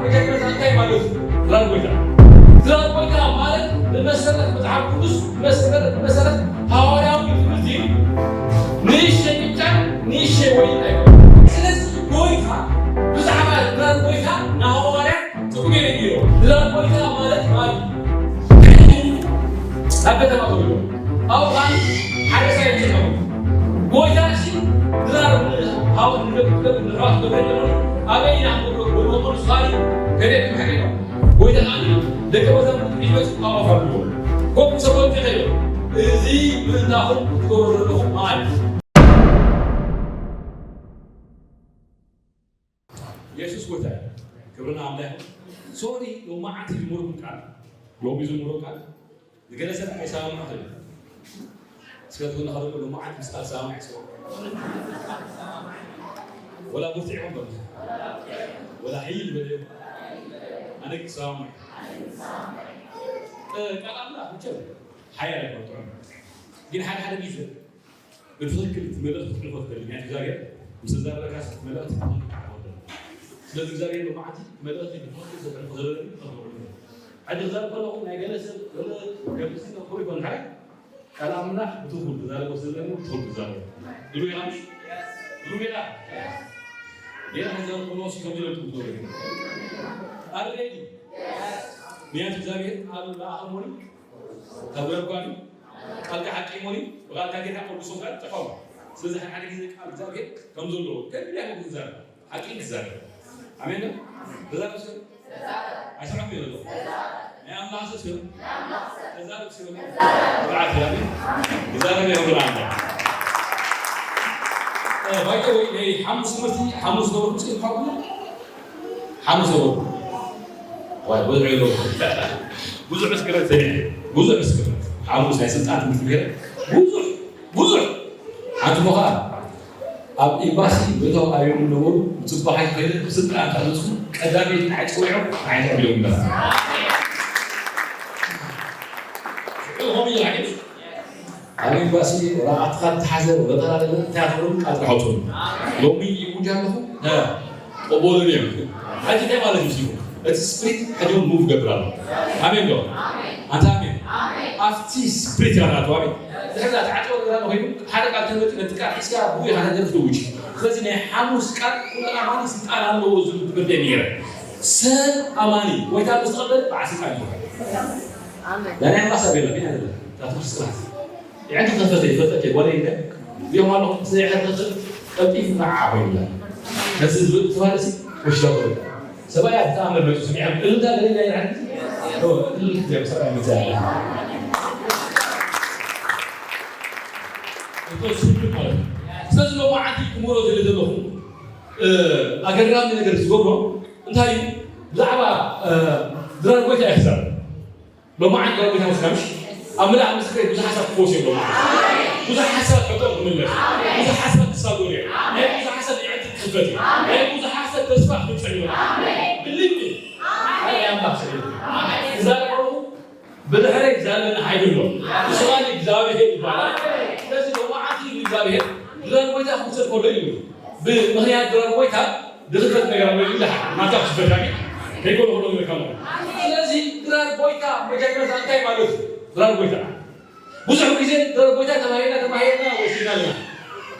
መጀመርታ እንታይ ማለት እዩ? ድራር ጎይታ። ድራር ጎይታ ማለት ብመሰረት መጽሓፍ ቅዱስ፣ ብመሰረት፣ ብመሰረት ሃዋርያዊ ትምህርቲ ንእሽተይ ብጫ ንእሽተይ ወይን ኣይኮነን። ስለዚ ጎይታ ብዛዕባ ድራር ጎይታ ንሃዋርያት ጽቡቕ ገይሩ ይነግሮ። ድራር ጎይታ ማለት ማለት እዩ። ናብ ከተማ ተወልዶ። ኣብኡ ኸኣ ሓደ ሳይት ጀመሩ። ጎይታ እሺ ድራር ንሃው ንደብደብ ንሕዋት ክገብር ጀመሩ። ኣበይ ኢና ክንገብሮ? ወደ ወገኑ ስኻሪ ከደት ምሕደጋ። ጎይታ ኸኣ ደቀ መዛሙርቱ ሒዞም ኣብኡ ኣፋልዎ። ኮፍ ሰቦም ተኸይሉ። እዚ ምእንታኹም ክትገብሩ ዘለኹም ማለት እዩ። የሱስ ጎይታ እዩ። ክብሪ ንኣምላኽ ይኹን። ሶሪ ሎማዓንቲ ዝምህርኩም ቃል፣ ሎሚ ዝምህሮ ቃል ንገለ ሰብ ኣይሰማማዕ ይኽእል እዩ። እስከ ትብሉ ከለኹ ሎማዓንቲ ምስ ቃል ሰማማዕ ይስምዑ። ወላ ብርቱዕ ይኹን በሉ። ወላ ሕይል በሉ። ኣነ ግን ሰማማዕ። እ፣ ቃል ኣምላኽ መቸም ሓያል ኣይኮነን ጥዑም። ግን ሓደ ሓደ ግዜ ብትኽክል እቲ መልእኽቲ ክትልእኾ ትኽእል። ምኽንያቱ እግዚኣብሔር ምስ ተዛረበካ እቲ መልእኽቲ ብትኽክል ክትልእኾ ትኽእል። ስለዚ እግዚኣብሔር ሎማዓንቲ መልእኽቲ ብትኽክል ዘሕልፎ ዘለኒ ክኽብሩ። ሕጂ ክዛረብ ከለኹ ናይ ገለ ሰብ ገለ ከምዚ ክገብሩ ይኮን፣ ሓደ ቃል ኣምላኽ ብትኽክል ክዛረቦ ዘለኒ ብትኽክል ክዛረቦ። ድሉ ኢኻ ምሽ? ድሉ ኢኻ? ጌና ክዛረብ ከለኹ እስኪ ከምዚ ኢለ ትብሉ። ኣረ ሬዲ? ምኽንያቱ እግዚኣብሔር ቃሉ ለኣኸ እሞኒ ካብ ረጓኒ ቃልካ ሓቂ እሞኒ ብቃልካ ጌታ ቅዱስ ቃል ጠፋው። ስለዚ ሓደ ሓደ ግዜ ቃል እግዚኣብሔር ከም ዘለዎ ከቢድ ኣይኮን ክዛረብ፣ ሓቂ ክዛረብ። ኣሜን ዶ? ተዛረብ እስኪ። ኣይሰማዕኩ ይበሎ። ናይ ኣምላኽ ሰብ እስኪ። ተዛረብ እስኪ። ብዓት ይላል። ይዛረብ ይሆን ኣምላኽ። እ፣ ባይ ዘ ወይ ናይ ሓሙስ ትምህርቲ ሓሙስ ነበርኩም እስኪ ትሓቁ? ሓሙስ ነበርኩም። ዋይ፣ ብዙሕ የለውም። ብዙሕ ምስክርነት ሰሚዐ። ብዙሕ ምስክርነት። ሓሙስ ናይ ስልጣን ትምህርቲ ገይረ። ብዙሕ፣ ብዙሕ። ሓንቲ እሞ ኸዓ ኣብ ኤምባሲ ምእታው ኣብዮም ነበሩ። ብጽባሕ ከይደ፣ ብስልጣን ተኣዘዝኩ። ቀዳመይቲ ንዓይ ጸዊዖም፣ ንዓይ ተቐቢሎም ይብላ። ሽዑ ከምኡ ኢላ፣ ኣብ ኤምባሲ ወረቓቕትኻ ተታሓዘ፣ ወረቐት ኣለና፣ እንታይ ትብሎም? ቃል ተሓውፅሉ። ሎሚ ይውጃ ኣለኹ፣ እ፣ ቅበሉኒ እዮም። ሕጂ እንታይ ማለት እዩ? እቲ ስፕሪት ሕጂ እውን ሙቭ ገብር ኣሎ። ኣሜን ዶ? ኣንታ ኣሜን። ኣብቲ ስፕሪት ኢኻ ትኣቱ፣ ኣሜን። ድሕሪ እዛ ተዓጽወ ነገር ኣሎ ኮይኑ፣ ሓደ ቃል ተመልጥ ነቲ ቃል ሒዝካ ብኡ ኢኻ ነገር ክትውጅ። ስለዚ ናይ ሓሙስ ቃል ኩሉ ኣማኒ ስልጣን ኣለዎ ዝብል ትምህርቲ እየ ነይረ። ሰብ ኣማኒ ወይ ካብ ዝተቐበለ በዓል ስልጣን እዩ። ኣሜን። ናይ ኣምላኽ ሰብ የለን፣ ግን ኣይደለም። እዛ ትምህርቲ ስርዓት። የዕንቲ ተፈተ፣ ይፈተክ፣ ወደ ይደ። ዮም ኣለኹም፣ ስለ የዕንቲ ተፈተ፣ ቀልጢፍ ንዓ ኮይንላ። ነዚ ዝብል ትባል ሲ፣ ወሽታ ኮይኑ። ሰብኣይ ኣብ ተኣምር መጹ፣ ስሚዐ፣ እልልታ ገለ ናይ የዕንቲ። ኦ፣ እልልታ ገለ ሰብኣይ መጸ ያለ። እቶ ስብሪ ማለት ነው። ስለዚ ሎማዓንቲ ክምህሮ ዝደሊ ዘለኹ፣ እ፣ ኣገራሚ ነገር ዝገብሮ እንታይ እዩ? ብዛዕባ፣ እ፣ ድራር ጎይታ ይሕሰብ። ሎማዓንቲ ዳዊት ኣመስጋንሽ ኣምላኽ ምስክረይ ብዙሓት ሰብ ክፈውስ እዮም። ሎማዓንቲ ብዙሓት ሰብ ሕቶ ክምለስ፣ ብዙሓት ሰብ ክሳጎር እዮም። ናይ ብዙሓት ሰብ የዕንቲ ክኽፈት እዩ። ናይ ብዙሓት ሰብ ተስፋ ክብፀል እዩ። ብልቢ ናይ ኣምላኽ ሰብ እዩ። እዛ ነገሩ ብድሕረይ ዝዛረበኒ ሓይሊ ኣሎ። እሱ ኸኣ እግዚኣብሔር ይባላል። ስለዚ ሎማዓንቲ እግዚኣብሔር ብዛን ጎይታ ክውሰድ ከሎ እዩ። ብምኽንያት ድራር ጎይታ ድኽፈት ነገር ኣሎ ይብልሃል። ናታ ክሽፈሻኒ ከይኮነ ከሎ ይብልካ ማለት። ስለዚ ድራር ጎይታ መጀመርታ እንታይ ማለት እዩ? ድራር ጎይታ ብዙሕ ግዜ ድራር ጎይታ ተባሂልና ተባሂልና ወሲድና ኣለና።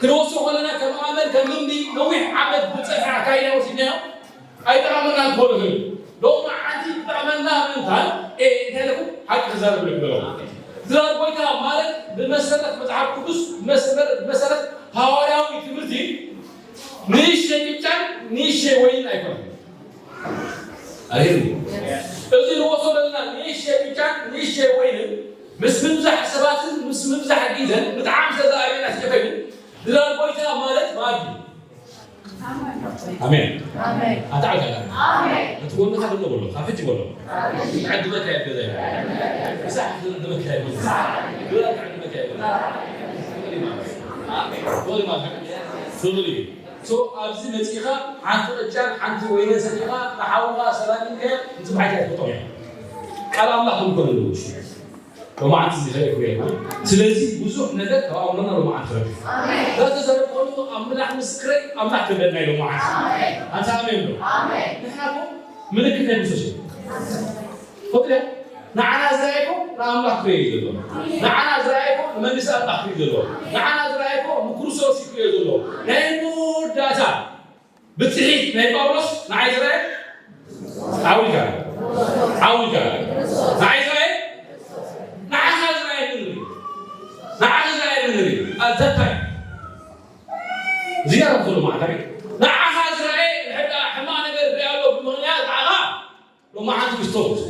ክንወስዶ ከለና ከም ኣመል ከም ልምዲ ነዊሕ ዓመት ብዝጸንሐ ኣካይዳ ወሲድናዮ። ኣይጠቕመና ክኾን ይኽእል። ሎሚ ዓዲ ክጠቕመና ምእንታን፣ ኤ፣ እንታይ ኢለኩም? ሓቂ ክዛረብ ኢለኩም ዘለኹ። ድራር ጎይታ ማለት ብመሰረት መጽሓፍ ቅዱስ፣ ብመሰረት፣ ብመሰረት ሃዋርያዊ ትምህርቲ፣ ንእሽተይ ብጫን ንእሽተይ ወይንን ኣይኮነን። ኣየሉ። እዚ ንወስዶ ዘለና ንእሽተይ ብጫን ንእሽተይ ወይንን ምስ ምብዛሕ ሰባትን ምስ ምብዛሕ ግዜን ብጣዕሚ ስለ ዝኣበየና ስለ ኮይኑ፣ ድራር ጎይታ ማለት መኣዲ። ኣሜን። ኣሜን። ኣታ ዓጋላ። ኣሜን። እቲ ጎንኻ ዘሎ በሎ፣ ካብ ሕጂ በሎ። ኣሜን። ክዕድመካ እየ ገዛ ይበል። ክሳዕ ክዕድመካ እየ ገዛ። ግራ ክዕድመካ እየ ገዛ። ፍቕሪ ማለት። ኣሜን። ፍቕሪ ማለት። ፍቕሪ። ሶ ኣብዚ መጺኻ ሓንቲ ቅጫን ሓንቲ ወይንን ሰቲኻ ንሓውኻ ሰላም ኢልካዮ ንጽባሕ ኣይትፈልጦን ኢኻ። ቃል ኣምላኽ ከምኡ ኮነ ኣለዎ። ሎማዓንቲ እዚ ኸይደ ክብየልና። ስለዚ ብዙሕ ነገር ካብ ኣእምሮና ሎማዓንቲ ረብሕ። ኣሜን። ዳተዘረብ ከሉ ኣምላኽ ምስክረይ፣ ኣምላኽ ክብለና እዩ ሎማዓንቲ። ኣሜን። ኣንታ ኣሜን ዶ? ኣሜን። ንሕና እኮ ምልክት ናይ ክርስቶስ እዩ። ፈጥረ ንዓና ዝረኣይኮ ንኣምላኽ ክርእዮ እዩ ዘለዎ። ንዓና ዝረኣይኮ ንመንግስቲ ኣምላኽ ክርእዮ ዘለዎ። ንዓና ዝረኣይኮ ንክርስቶስ እዩ ክርእዮ ዘለዎ። ናይ መወዳእታ ብጽሒት ናይ ጳውሎስ ንዓይ ዝረኣየ ዓው ኢልካ፣ ዓው ኢልካ፣ ንዓይ ዝረኣየ፣ ንዓኻ ዝረኣየ ምንሪ፣ ንዓኻ ዝረኣየ ምንሪ። ኣዘታይ ዝያዳ ዘሎ ማዕተሪ ንዓኻ ዝረኣየ፣ ሕዳ ሕማቕ ነገር ሪኣ ኣሎ ብምኽንያት ንዓኻ ሎማዓንቲ ክስቶት።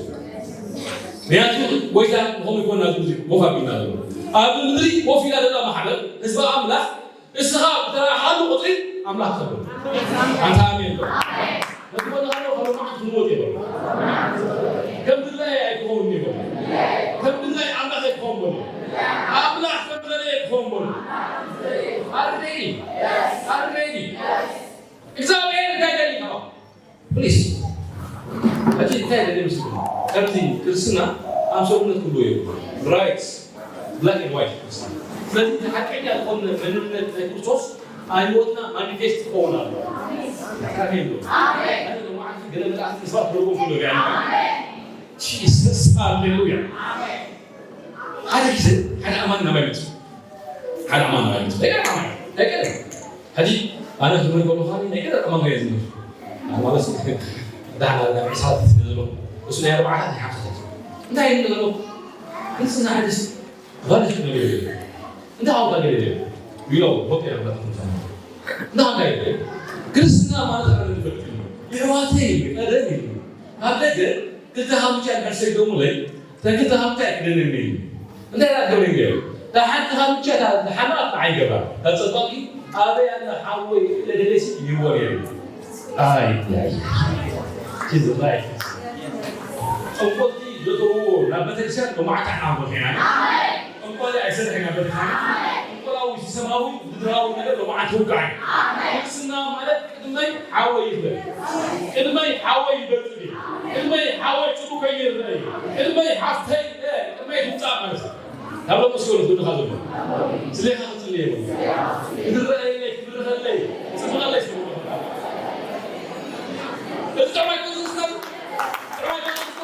ምክንያቱ ጎይታ ንኸምኡ ይኮና ኣብዚ ምድሪ ኮፍ ኣቢልና ዘሎ። ኣብዚ ምድሪ ኮፍ ኢላ ዘላ ማሕበር ህዝቢ ኣምላኽ፣ እስኻ ብተራእኻሉ ቁፅሪ ኣምላኽ ተብል። ኣንታ ኣሜን በል። ነቲ በልኻዮ ካብ ሎማዓንቲ ክንወጥ ይበል። ከም ድላይ ኣይክኸውን ይበል። ከም ድላይ ኣምላኽ ኣይክኸውን በል። ኣምላኽ ከም ድላይ ኣይክኸውን በል። ኣረይ ኣረይ እግዚኣብሔር እንታይ ደሊኻ ፕሊስ። ሕጂ እንታይ ደሊ ምስ ከምዚ ክርስትና ኣብ ሰውነት ክብሎ እዩ። ራይትስ ብላክ ኤንድ ዋይት ክርስትና። ስለዚ እቲ ሓቀኛ ዝኾነ መንነት ናይ ክርስቶስ ኣብ ህይወትና ማኒፌስት ክኸውን ኣሎ። ኣሜን። ኣነ ሎማዓንቲ ገለ መላእኽቲ ንስባት ክረኽቡ ክኢሉ እየ። ጂሰስ ሃሌሉያ። ሓደ ግዜ ሓደ ኣማን ናባይ መጽእ። ሓደ ኣማን ናባይ መጽእ። ደገ ኣማን ደገ ሕጂ ኣነ ክምር ከሎ ኻኒ ናይ ገለ ኣማን ገየ ዝምር ማለት ዳሕና ናብ ዕሳት ስለ ዘሎ እሱ ናይ ኣርባዕታት ናይ ሓምሳታት እንታይ ይብል ዘሎ እንስና ሓዲስ ቫሊሽ ነገር እንታይ ኣውጣ ገለ ይብል ቢሎ ሆቴል ኣባላት እንታይ እንታይ ይብል ክርስትና ማለት ኣነ ንፈልጥ የሕዋተይ ቀደም እዩ ካብ ደገ ክልተ ሃሙቻ ድሕር ሰይዶሙለይ እተን ክልተ ሃሙቻ ኣይክደንን እዩ እንታይ ዳ ክብሪ ገይሩ እታ ሓንቲ ሃሙቻ እታ ዝሓመቐት ንዓይ ገባ እታ ፀባቂ ኣበይ ኣለ ሓወይ ኢለ ደለሲ ይህቦ ነይሩ ኣይ ጅዝላይ ጠንቆልቲ ዘተውዎ ናብ ቤተክርስትያን ሎማዓት ኣዕናም ወኺና ጠንቆሊ ኣይሰርሕን ኣብ ቤተክርስትያን ጠንቆላዊ ሲስተማዊ ምድራዊ ነገር ሎማዓት ውቃዕ እዩ ክርስትና ማለት ቅድመይ ሓወይ ይበል ቅድመይ ሓወይ ይበልጽ እዩ ቅድመይ ሓወይ ጽቡቀይ ይረአ እዩ ቅድመይ ሓፍተይ ቅድመይ ትውጻእ ማለት እዩ ናብ ሎሚ ስለ ዝብልኻ ዘሎ ስሌኻ ክጽልየ ይብል ክድረአየለይ ክብርኸለይ ክጽብቐለይ ስለ እዚ ጠባይ ክርስትና ጠባይ ክርስትና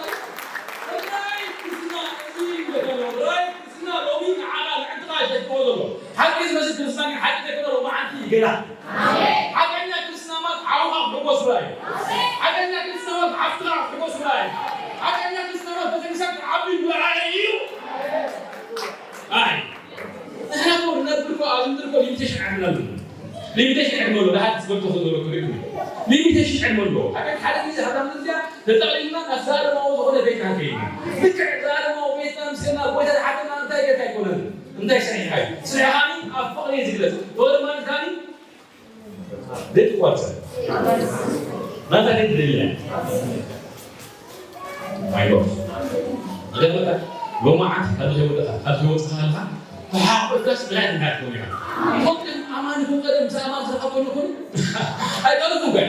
ራይ ክርስትና እዚ ይበተሎ ራይ ክርስትና ሎሚ ንዓኻ ንዕድኻ ይሸጥዎ ዘሎ ሓቂ ዝመስል ክርስትና ግን ሓቂ ዘይኮነ ሎማዓንቲ ይገና ሓቀኛ ክርስትና ማለት ሓውኻ ክሕጎስ ራይ ሓቀኛ ክርስትና ማለት ሓፍትኻ ክሕጎስ ራይ ሓቀኛ ክርስትና ማለት ቤተክርስትያን ክዓቢ ራይ እዩ ኣይ ንሕና እኮ ንነብር እኮ ኣብዚ ምድሪ እኮ ሊሚቴሽን ዓድና ኣሎ ሊሚቴሽን ዕድመ ኣሎ ደሓር ዝበልቶ ዘሎ ክሪክ ሊሚቴሽን ዕድመ ኣሎ ሓቀኛ ሓደ ግዜ ሃብታ ምድሪ እዚኣ ተጠቕሊልና ናብ ዘላለማዊ ዝኾነ ቤትና ከይድና ልክዕ ዘላለማዊ ቤትና ምስ ከድና ጎይታ ዝሓተና እንታይ ጌርካ ኣይኮነን እንታይ ሰሪሕካ እዩ ስሪሕካኒ ኣብ ፍቕሪ እዩ ዝግለፅ ፍቕሪ ማለት ካኒ ቤት ኳርተር ናታ ግን ደሊያ ኣይቦ ገለመታ ሎማዓት ካብ ዘይወደኻ ካብ ዘይወፅኻ ከለኻ ተሓቆፍካስ ብላይ ንካት ኮን ኢኻ ይኸውቅን ኣማን ይኹን ቀደም ምስ ኣማን ዝረኸብ ኮን ይኹን ኣይቀልፉ ጋር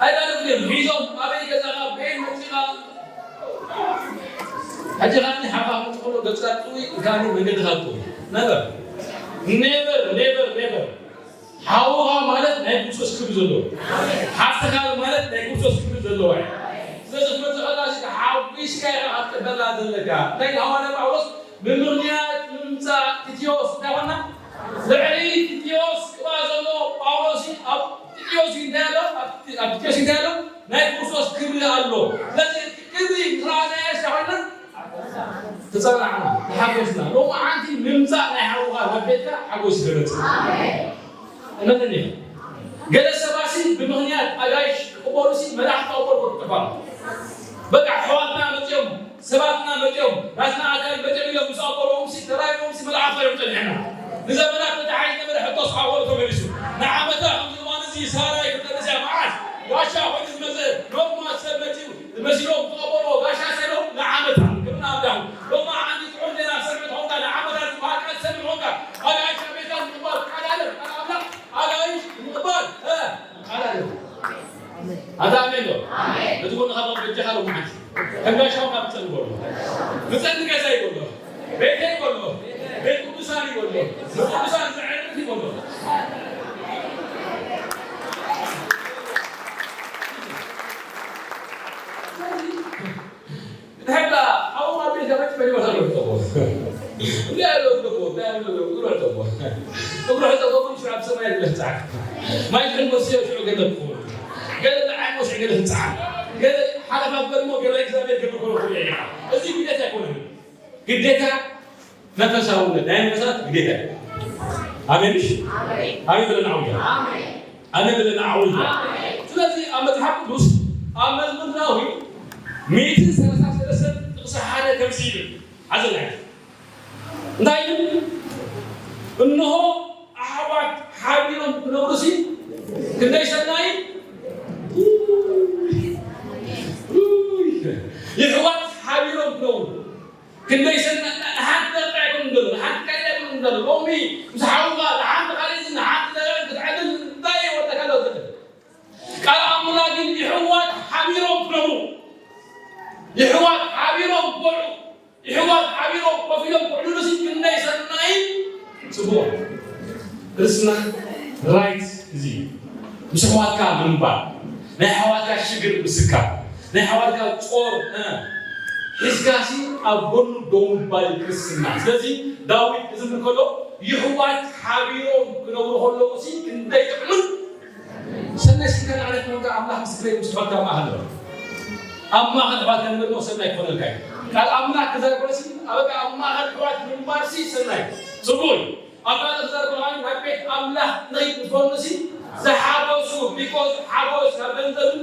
ኣይቀልፉ እዮም ሒዞም ኣበይ ገዛኻ በይ መፂኻ ሕጂ ኻኒ ሓፋ ምፅሎ ገፅካ ጥዊ ካኒ መንገድኻ ጥዊ ነበር ኔቨር ኔቨር ኔቨር ሓውኻ ማለት ናይ ክርስቶስ ክብሪ ዘለዎ ሓፍትኻ ማለት ናይ ክርስቶስ ክብሪ ዘለዋ እያ። ስለዚ ክትመጽእ ከላ ተሓጒስካ ኢኻ ክትቅበላ ዘለካ። እንታይ ኢሉ ሃዋርያ ጳውሎስ ብምኽንያት ምምጻእ ቲቲዮስ እንታይ ኾና? ልዕሊ ቲቲዮስ ቅብኣ ዘሎ ጳውሎስ ኣብ ቲቲዮስ እንታይ ኣሎ? ኣብ ቲቲዮስ እንታይ ኣሎ? ናይ ክርስቶስ ክብሪ ኣሎ። ስለዚ ክብሪ ምስ ረኣናዮ እንታይ ኾና? ተጸናዕና፣ ተሓጎስና። ሎማዓንቲ ምምጻእ ናይ ሓውኻ ናብ ቤትካ ሓጎስ ይገለጽ። እመነኒ። ገለ ሰባሲ ብምኽንያት ኣጋይሽ ክቕበሉሲ መላእኽቲ ኣውቆልቆ ክጥፋ። በቃ ኣሕዋትና መጺኦም፣ ሰባትና መጺኦም፣ ናትና ኣካል መጺኦም ኢሎም ምስ ኣውቆልቆምሲ ተራቢቦምሲ መላእኽቲ እዮም ጸኒሕና። ንዘመናት ተታሓሒዝ ነበረ ሕቶስ ሓውቆልቆ ተመሊሱ። ንዓመታ ከምዚ እዋን እዚ ሳራ ይፍጠር እዚኣ መዓስ ጋሻ ኮይኑ ዝመጸ ኖርማል ሰብ መጺኡ ዝመሲሎም ዝቐበልዎ ጋሻ ሰሎም ንዓመታ ክብና ኣምላኹ ሎማ ዓንዲ ጥዑም ዜና ሰምዕ ትኾንካ ንዓመታ ዝበሃል ቃል ሰምዕ ትኾንካ ኣጋይሽ ኣብ ቤትካ ንምቕባል ቃል ኣለም ቃል ኣምላኽ ኣጋይሽ ንምቕባል እ፣ ቃል ኣለም ኣታ ኣሜን ዶ ነቲ ጎንኻ በጃኻ ሎማ ዓንዲ ከም ጋሻ ሆንካ ብጸን ጎሎ ብጸን ገዛ ይጎሎ ቤተይ ጎሎ ቤት ቅዱሳን ይጎሎ ንቅዱሳን ዘዕርፍ ይጎሎ ንሕና ኣብኡ ኣብ ቤት ያፈጭ በሊወ ሰሎ ተቦ። እንታይ ኣሎ ተቦ? እንታይ ኣሎ? እግሩ ተቦ። እግሩ ተቦ። ሽዑ ኣብ ሰማይ ዝለሕጻዕ። ማይ ዝሕን ወስዮ ሽዑ ገለ ክኸውን። ገለ ንዓይ ሞሽ ገለ ህጻዕ። ገለ ሓለፋ በልሞ ገለ እግዚኣብሔር ገለ ክኾነ ክኾነ። እዚ ግዴታ ኣይኮነን። ግዴታ መንፈሳውነት ናይ መንፈሳት ግዴታ እዩ። ኣሜን። እሺ? ኣሜን። ኣሜን ብለና ዓውጃ። ኣሜን። ኣሜን ብለና ዓውጃ። ኣሜን። ስለዚ ኣብ መጽሓፍ ቅዱስ ኣብ መዝሙር ዳዊት ሚእትን ሰላሳ ሰለስተን ጥቕሲ ሓደ ከምዚ ይብል። ሓዘና እዩ። እንታይ ይብል? እንሆ ኣሕዋት ሓቢሮም ክነብሩሲ ክንደይ ሰናይ። የሕዋት ሓቢሮም ክነብሩ ክንደይ ሰናይ። ንሓንቲ ደቂቃ ኣይኮኑን ዘሎ፣ ንሓንቲ ካልእ ኣይኮኑን ዘሎ። ሎሚ ምስ ሓውኻ ንሓንቲ ካልእ ንሓንቲ ነገር ክትዕድል እንታይ ይወደካ ኣሎ ትብል? ቃል ኣምላኽ ግን የሕዋት ሓቢሮም ክነብሩ፣ የሕዋት ሓቢሮም ክበልዑ፣ የሕዋት ሓቢሮም ኮፍ ኢሎም ክዕልሉሲ ክንደይ ሰናይን ጽቡቕ። ክርስትና ራይት እዚ እዩ። ምስ ኣሕዋትካ ምንባር፣ ናይ ኣሕዋትካ ሽግር ምስካር፣ ናይ ኣሕዋትካ ጾር፣ እ፣ ሒዝካሲ ኣብ ጎኑ ደው ምባል እዩ ክርስትና። ስለዚ ዳዊት ክዝምር ከሎ የሕዋት ሓቢሮም ክነብሩ ከለዉሲ ክንደይ ጥዑምን ሰናይ ስንካ ንዓለት ምንካ ኣምላኽ ምስክረይ ምስ ኣሕዋትካ ኣብ ማእኸል ንበር። ኣብ ማእኸል ኣሕዋትካ ንበር ነው ሰናይ ክኾነልካ እዩ። ቃል ኣምላኽ ክዛረብ ከሎሲ ኣብ ኣብ ማእኸል ኣሕዋት ምንባርሲ ሰናይ እዩ። ጽቡቕ እዩ። ኣብ ካልእ ክዛረብ ከሎ ናይ ቤት ኣምላኽ ንኸይድ ምስ በሉሲ ዝሓጎሱ፣ ቢኮዝ ሓጎስ ካብ ገንዘብን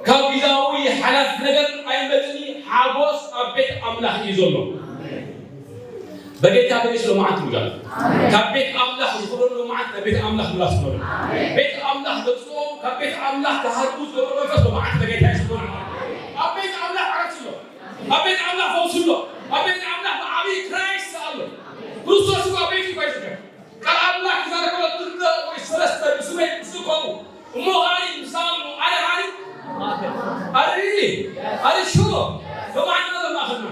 ካብ ግዛዊ ሓላፍ ነገር ኣይመጽኒ። ሓጎስ ኣብ ቤት ኣምላኽ እዩ ዘሎ። በጌታ በኢየሱስ ሎማዓት ይውጋል። ካብ ቤት ኣምላኽ ዝኾነሉ ሎማዓት ናብ ቤት ኣምላኽ ምላስ ይኾነሉ። ቤት ኣምላኽ ገጽኦም ካብ ቤት ኣምላኽ ክሃርቡ ዝገበሩ መንፈስ ሎማዓት በጌታ ይስኮኑ። ኣብ ቤት ኣምላኽ ዓርሲ ኣሎ። ኣብ ቤት ኣምላኽ ፈውሲ ኣሎ። ኣብ ቤት ኣምላኽ ብዓብዪ ክራይስት ኣሎ። ክርስቶስ እኮ ኣብ ቤት እዩ ይዝከር። ቃል ኣምላኽ ክዛረብ ከሎ ክልተ ወይ ሰለስተ ብስመይ ምስ ዝኮኑ እሞ ከዓኒ ምሳሉ ኣነ ከዓኒ ኣረ ሪሊ ኣረ ሹር ሎማዓንቲ መን ኣሎ ማእኸልና?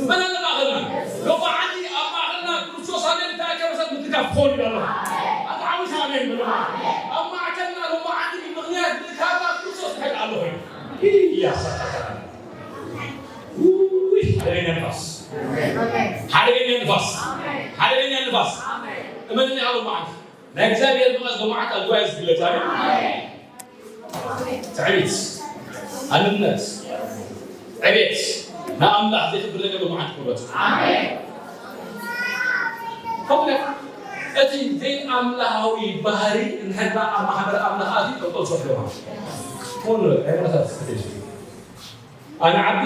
መን ኣሎ ማእኸልና? ሎማዓንቲ ኣብ ማእኸልና ክርስቶስ ኣነ እንታይ ከመሰል ምትካፍ ክኾን ይብሎ ኣሎ። ኣታ ሓዊስ ኣሜን በሎ። ኣብ ማእከልና ሎማዓንቲ ብምኽንያት ምትካፍና ክርስቶስ ክሕል ኣሎ ኮይኑ። ኢያሳታታታ። ውይ፣ ሓደገኛ ንፋስ። ሓደገኛ ንፋስ። ሓደገኛ ንፋስ። እመንኒ ኣሎ ማዓት። ናይ እግዚኣብሔር መቐስ ብመዓት ኣብ ጉባኤ ዝግለጽ ኣሜን። ትዕቢት፣ ኣንነት፣ ዕቤት፣ ንኣምላኽ ዘይክብር ነገር ብመዓት ክብረት። ከምኡ እቲ ዘይኣምላኻዊ ባህሪ እንድሕር ኣብ ማሕበር ኣምላኽ ኣትዩ ጠጠው ሰፍሎ ማለት እዩ። ኮን ሃይማኖታት ስትራቴጂ ኣነ ዓቢ፣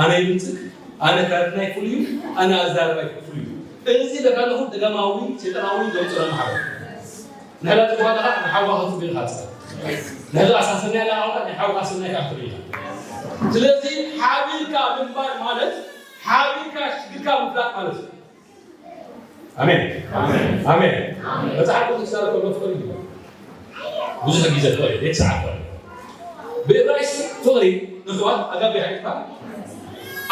ኣነ ይምንጽግ፣ ኣነ ካርድናይ ፍሉይ እዩ፣ ኣነ ኣዛረባይ ፍሉይ እዩ። እዚ ለካ ኣለኹ ደጋማዊ ሰይጣናዊ ዘውፅእ ማሕበር። ንሕና ፅቡቕ ኣለኻ፣ ንሓውኻ ክትፅቢ ኢኻ ትፅቢ። ንሕና ኣሳሰናይ ኣለኻ፣ ንሓውኻ ኣሰናይ ከዓ ክትርኢ ኢኻ። ስለዚ ሓቢርካ ምንባር ማለት ሓቢርካ ሽግርካ ምፍላጥ ማለት እዩ። ኣሜን። ኣሜን። መጽሓፍ ቅዱስ ክዛረብ ከሎ ፍቕሪ እዩ። ብዙሕ ግዜ ፍቕሪ እዩ። ቤት ሰዓት ፍቕሪ። ብዕብራይስጥ ፍቕሪ ንሕዋት ኣጋቤ ሓቂፍካ።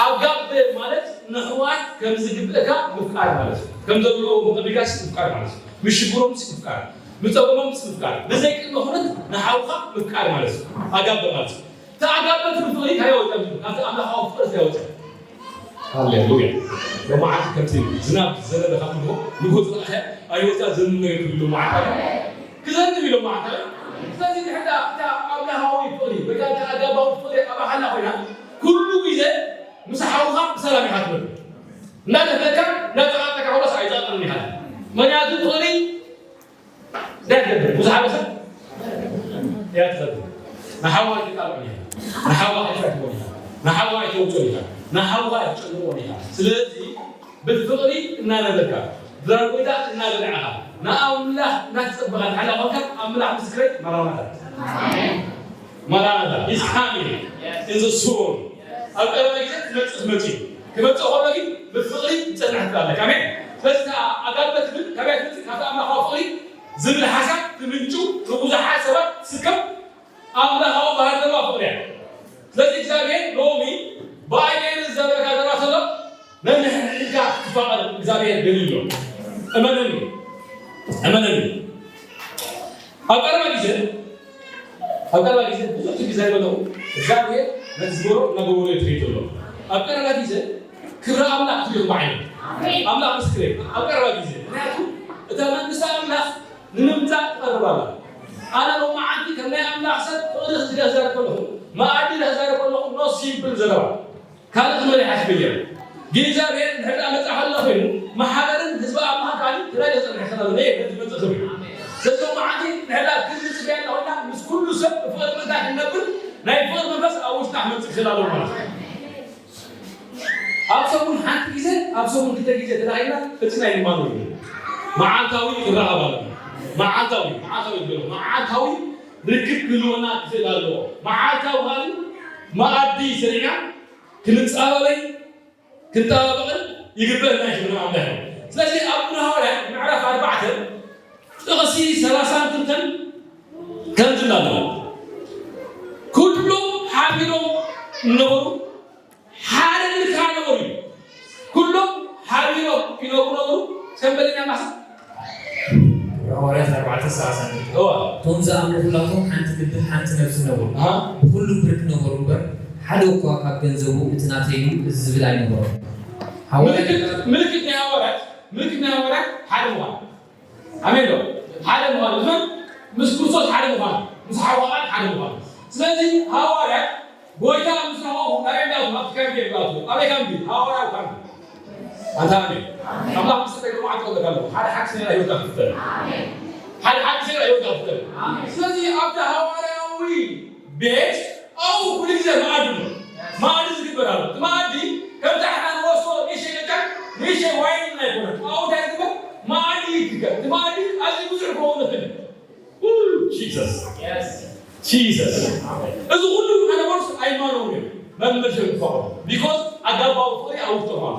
ኣጋቤ ማለት ንሕዋት ከም ዝግብእካ ምፍቃር ማለት እዩ። ከም ዘለዎም ብቕድሚካስ ምፍቃር ማለት እዩ። ምስ ሽግሮምስ ምፍቃር፣ ምስ ጸገሞምስ ምፍቃር፣ ብዘይ ቅድመ ኩነት ንሓውካ ምፍቃር ማለት እዩ። ኣጋቤ ማለት እዩ። ተኣጋበት ብፍቕሪ እንታይ ያወጣ? ካብቲ ኣምላኻዊ ፍቕሪ እንታይ ያወጣ? ሃሌሉያ። ሎማዓት ከምቲ ዝናብ ዝዘነበ ካብ ንጎ፣ ንጎ ዝረኣኸ ኣይወጣ ዘንብ ነገር ክብሉ ሎማዓት ኣለ። ክዘንብ እዩ ሎማዓት ኣለ። ስለዚ ንሕና እታ ኣምላኻዊ ፍቕሪ፣ ወይ ከዓ እታ ኣጋባዊ ፍቕሪ ኣብ ኣሃላ ኮይና፣ ኩሉ ግዜ ምስ ሓውኻ ብሰላም ኢኻ ትነብር። እናደፈካ፣ እናተቓጠካ ከሎስ ኣይጠቕምን ኢኻ። ምኽንያቱ ፍቕሪ እንታይ ትገብር? ብዙሓት ሰብ እያ ትፈቱ። ንሓዋ ኣይትቃልዖን ኢኻ። ንሓዋ ኣይትፈትዎን ኢኻ። ንሓዋ ኣይተውፅኦን ኢኻ። ንሓዋ ኣይትጨንቆን ኢኻ። ስለዚ ብፍቕሪ እናነበርካ፣ ድራር ጎይታ እናበላዕኻ፣ ንኣምላኽ እናተፀበኻ፣ ንሓላ ኾንካ፣ ኣምላኽ ምስክረይ መራናታ። መራናታ is coming in the soon። ኣብ ቀረባ ግዜ ክመጽእ ክመጽእ እዩ። ክመጽእ ከሎ ግን ብፍቕሪ ትጸንሕ ትላለህ። ኣሜን። ስለዚ እታ ኣጋልበት ግን ካበይ ትመጽእ? ካብቲ ኣምላኻዊ ፍቕሪ ዝብል ሓሳብ ትምንጩ፣ ንብዙሓት ሰባት ትስከም ኣምላኻዊ ባህሪ ዘለዋ ፍቕሪ እያ። ስለዚ እግዚኣብሔር ሎሚ ብኣይ ገይሩ ዝዘረጋ ዘረባ ዘሎ ነንሕድሕድካ ክትፋቐር እግዚኣብሔር ደልዩ ኣሎ። እመነኒ፣ እመነኒ። ኣብ ቀረባ ግዜ፣ ኣብ ቀረባ ግዜ ብዙሕ ትንቢት ዘይበለኹ እግዚኣብሔር ነቲ ዝገበሮ እናገበሮ እዩ ትኸይድ ዘሎ። ኣብ ቀረባ ግዜ ክብሪ ኣምላኽ ክትሪኦ ባዕሉ። ኣምላኽ ምስክረይ፣ ኣብ ቀረባ ግዜ። ምኽንያቱ እታ መንግስቲ ኣምላኽ ንምምጻእ ትቐርብ ኣላ። ኣነ ሎማዓንቲ ከም ናይ ኣምላኽ ሰብ ፍቕሪ ክዛረብ ከለኹ፣ መኣዲ ክዛረብ ከለኹ፣ no simple ዘረባ። ካልእ ክመሪ ሓስበያ። ግን እግዚኣብሔር እንድሕር ደኣ መጻ ከሎ ኮይኑ፣ ማሕበርን ህዝቢ ኣምላኽን ከኣ ተላልዩ ክጸንሕ ይኽእል ኣሎ። ነየ በቲ መጽእ ክብል። ስለዚ ሎማዓንቲ እንድሕር ደኣ ክንዲ ጽበያ እንዳ ኮይና፣ ምስ ኩሉ ሰብ ብፍቕሪ ምእንታ ክንነብር፣ ናይ ፍቕሪ መንፈስ ኣብ ውሽጥና ክመጽእ ክኽእል ኣለዎ ማለት እዩ። ኣብ ሰሙን ሓንቲ ግዜ፣ ኣብ ሰሙን ክልተ ግዜ ተራኺብና፣ እቲ ናይ ንማኖ እዩ። መዓልታዊ ክረኸብ ኣለና። መዓልታዊ፣ መዓልታዊ ይበሎ። መዓልታዊ ርክብ ክህልወና ክኽእል ኣለዎ። መዓልታዊ መኣዲ ሰሪዕና ክንጻባበይ፣ ክንጠባበቕን ይግበእ ናይ ክብሪ ኣምላኽ እዩ። ስለዚ ኣብ ግብረ ሃዋርያት ምዕራፍ ኣርባዕተ ጥቕሲ ሰላሳን ክልተን ከምዚ እንዳበለ፣ ኩሎም ሓቢሮም ነበሩ፣ ሓደ ልካ ነበሩ እዩ። ኩሎም ሓቢሮም ይነብሩ ነበሩ። ከም በለኛ ማሳ ሃዋርያት ኣርባዕተ ሰላሳ እዋ እቶም ዝኣምኑ ኩላቶም ሓንቲ ልብን ሓንቲ ነፍሲ ነበሩ። ኣሃ። ብኹሉ ብርክ ነበሩ እምበር ሓደ እኳ ካብ ገንዘቡ እቲ ናተይ እዩ እዚ ዝብል ኣይነበሮም። ሃዋርያት ምልክት ምልክት ናይ ሃዋርያት ምልክት ናይ ሃዋርያት ሓደ ምዃን። ኣሜን ዶ? ሓደ ምዃን። እዞም ምስ ክርስቶስ ሓደ ምዃን፣ ምስ ሓዋ ቃል ሓደ ምዃን። ስለዚ ሃዋርያት ጎይታ ምስ ረኸቡ ናበይ እንዳኣቱ? ኣብቲ ካምፕ እዮም ዝኣትዉ። ኣበይ ካምፕ? ሃዋርያዊ ካምፕ። ኣንታ ኣሜን። ኣምላኽ ምስ ተጠቅሙ ዓንተ ከለካ ኣለኹ። ሓደ ሓድሽ ነገር ህይወትካ ክፍጠር። ሓደ ሓድሽ ነገር ህይወትካ ክፍጠር። ስለዚ ኣብቲ ሃዋርያዊ ቤት ኣብኡ ኩሉ ግዜ መኣዲ ኣሎ። መኣዲ ዝግበር ኣሎ። እቲ መኣዲ ከምቲ ኣሕና ንወስዶ ንእሽተይ ቅጫን ንእሽተይ ዋይንን ኣይኮነን። ኣብኡ እንታይ ዝግበር? መኣዲ ይትከል። እቲ መኣዲ ኣዝዩ ብዙሕ ክኸውን ይኽእል እዩ። ኡ፣ ጂሰስ። ጂሰስ። እዚ ኩሉ ኣነ በርሱ ኣይማኖም እዩ። መመልሰ ይፈቕዶ። ቢኮዝ ኣጋባዊ ፍቕሪ ኣብ ውሽጦም ኣሎ።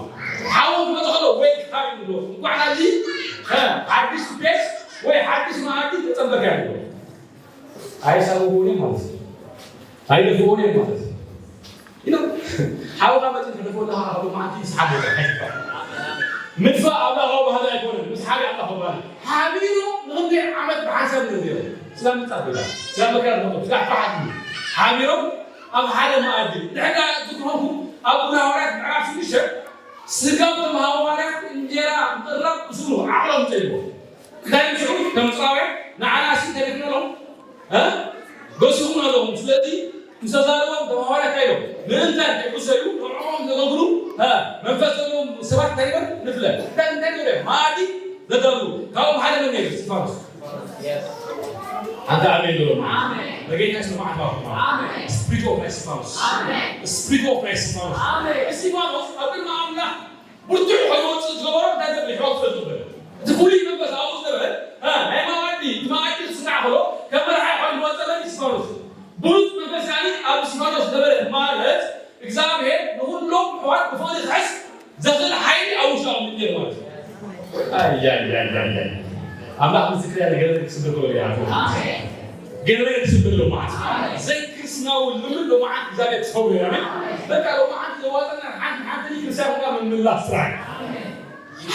ሓው ክመጽእ ከሎ ዌልካም ይብሎ። እንኳዕ ናብዚ፣ እ፣ ሓድሽ ስፔስ ወይ ሓድሽ መኣዲ ተጸንበርካ ይብሎ። ኣይሳብዎ ማለት እዩ። ኣይደፍዎ ማለት እዩ። You know፣ ሓውኻ መጺኡ ክደፍኦ እንዳኻ ካብ መዓልቲ ይስሓቦ ኣይትባል። ምድፋእ ኣምላኻዊ ባህሊ ኣይኮነን። ምስሓብ ኣምላኻዊ ባህሊ። ሓቢሮም ንኽንደይ ዓመት ብሓንሳብ ነዚሮም። ስለ ምጻት ብላ፣ ስለ መከራ ዝመጡ፣ ስለ ፍርሓት እዩ። ሓቢሮም ኣብ ሓደ መኣዲ። ንሕና ዝትረኹ ኣብ ግብረ ሃዋርያት ምዕራፍ ሽዱሽተ ስጋብ እቶም ሃዋርያት እንጀራ ምቕራብ ክስእኑ ዓቕሎም ጸልዎ። እንታይ ምስኡ ከም ጻውዕ ንዓና ሲ ተሪፍና ኣለኹም? እ? ገሲኹም ኣለኹም። ስለዚ ምስ ተዛረቦም እቶም ሃዋርያት እንታይ ኢሎም? ምእንታን ሕጉሰ እዩ፣ ንዕኦም ዘገልግሉ፣ እ፣ መንፈስ ዘለዎም ሰባት እንታይ ይበል? ንፍለ። እንታይ፣ እንታይ ገይሮም? መኣዲ ዘዳልዉ። ካብኦም ሓደ መን ነይሩ? እስጢፋኖስ። ኣንታ ኣሜን በሉ። ኣሜን። በጌታ ስም መዓት ባርኩ። ኣሜን። Spirit of እስጢፋኖስ። ኣሜን። Spirit of እስጢፋኖስ። ኣሜን። እስጢፋኖስ ኣብ ቅድሚ ኣምላኽ ብርቱዕ ኮይኑ ወጽእ ዝገበሮ እንታይ ዘብል ሕዋት ስለ ዝነበረ። እቲ ፍሉይ መንፈስ ኣብኡ ዝነበረ፣ እ፣ ናይ መኣዲ፣ እቲ መኣዲ ክስራዕ ከሎ ከም መርሓ ኮይኑ ዝወጸ መን? እስጢፋኖስ። ብሉጽ መንፈስ ከኣ ኣብ እስጢፋኖስ ዝነበረ ማለት እግዚኣብሔር ንኹሎም ኣሕዋት ብፍቕሪ ክሕዝ ዘኽእል ሓይሊ ኣብ ውሽጡ ኣቐሚጡ ነይሩ ማለት እዩ። ኣያያያያ። ኣምላኽ ምስክር ያለ ገለ ክስብር ከሎ ይሃቱ። ገለ ክስብር ሎማዓት። ዘይ ክርስትናዊ ልምድ ሎማዓት እግዚኣብሔር ክሰብሩ እዩ። ኣሜን። በቃ ሎማዓት ዘዋጠና ሓንቲ ሓንቲ ክርስቲያን ኮይና ምምላስ ጥራይ።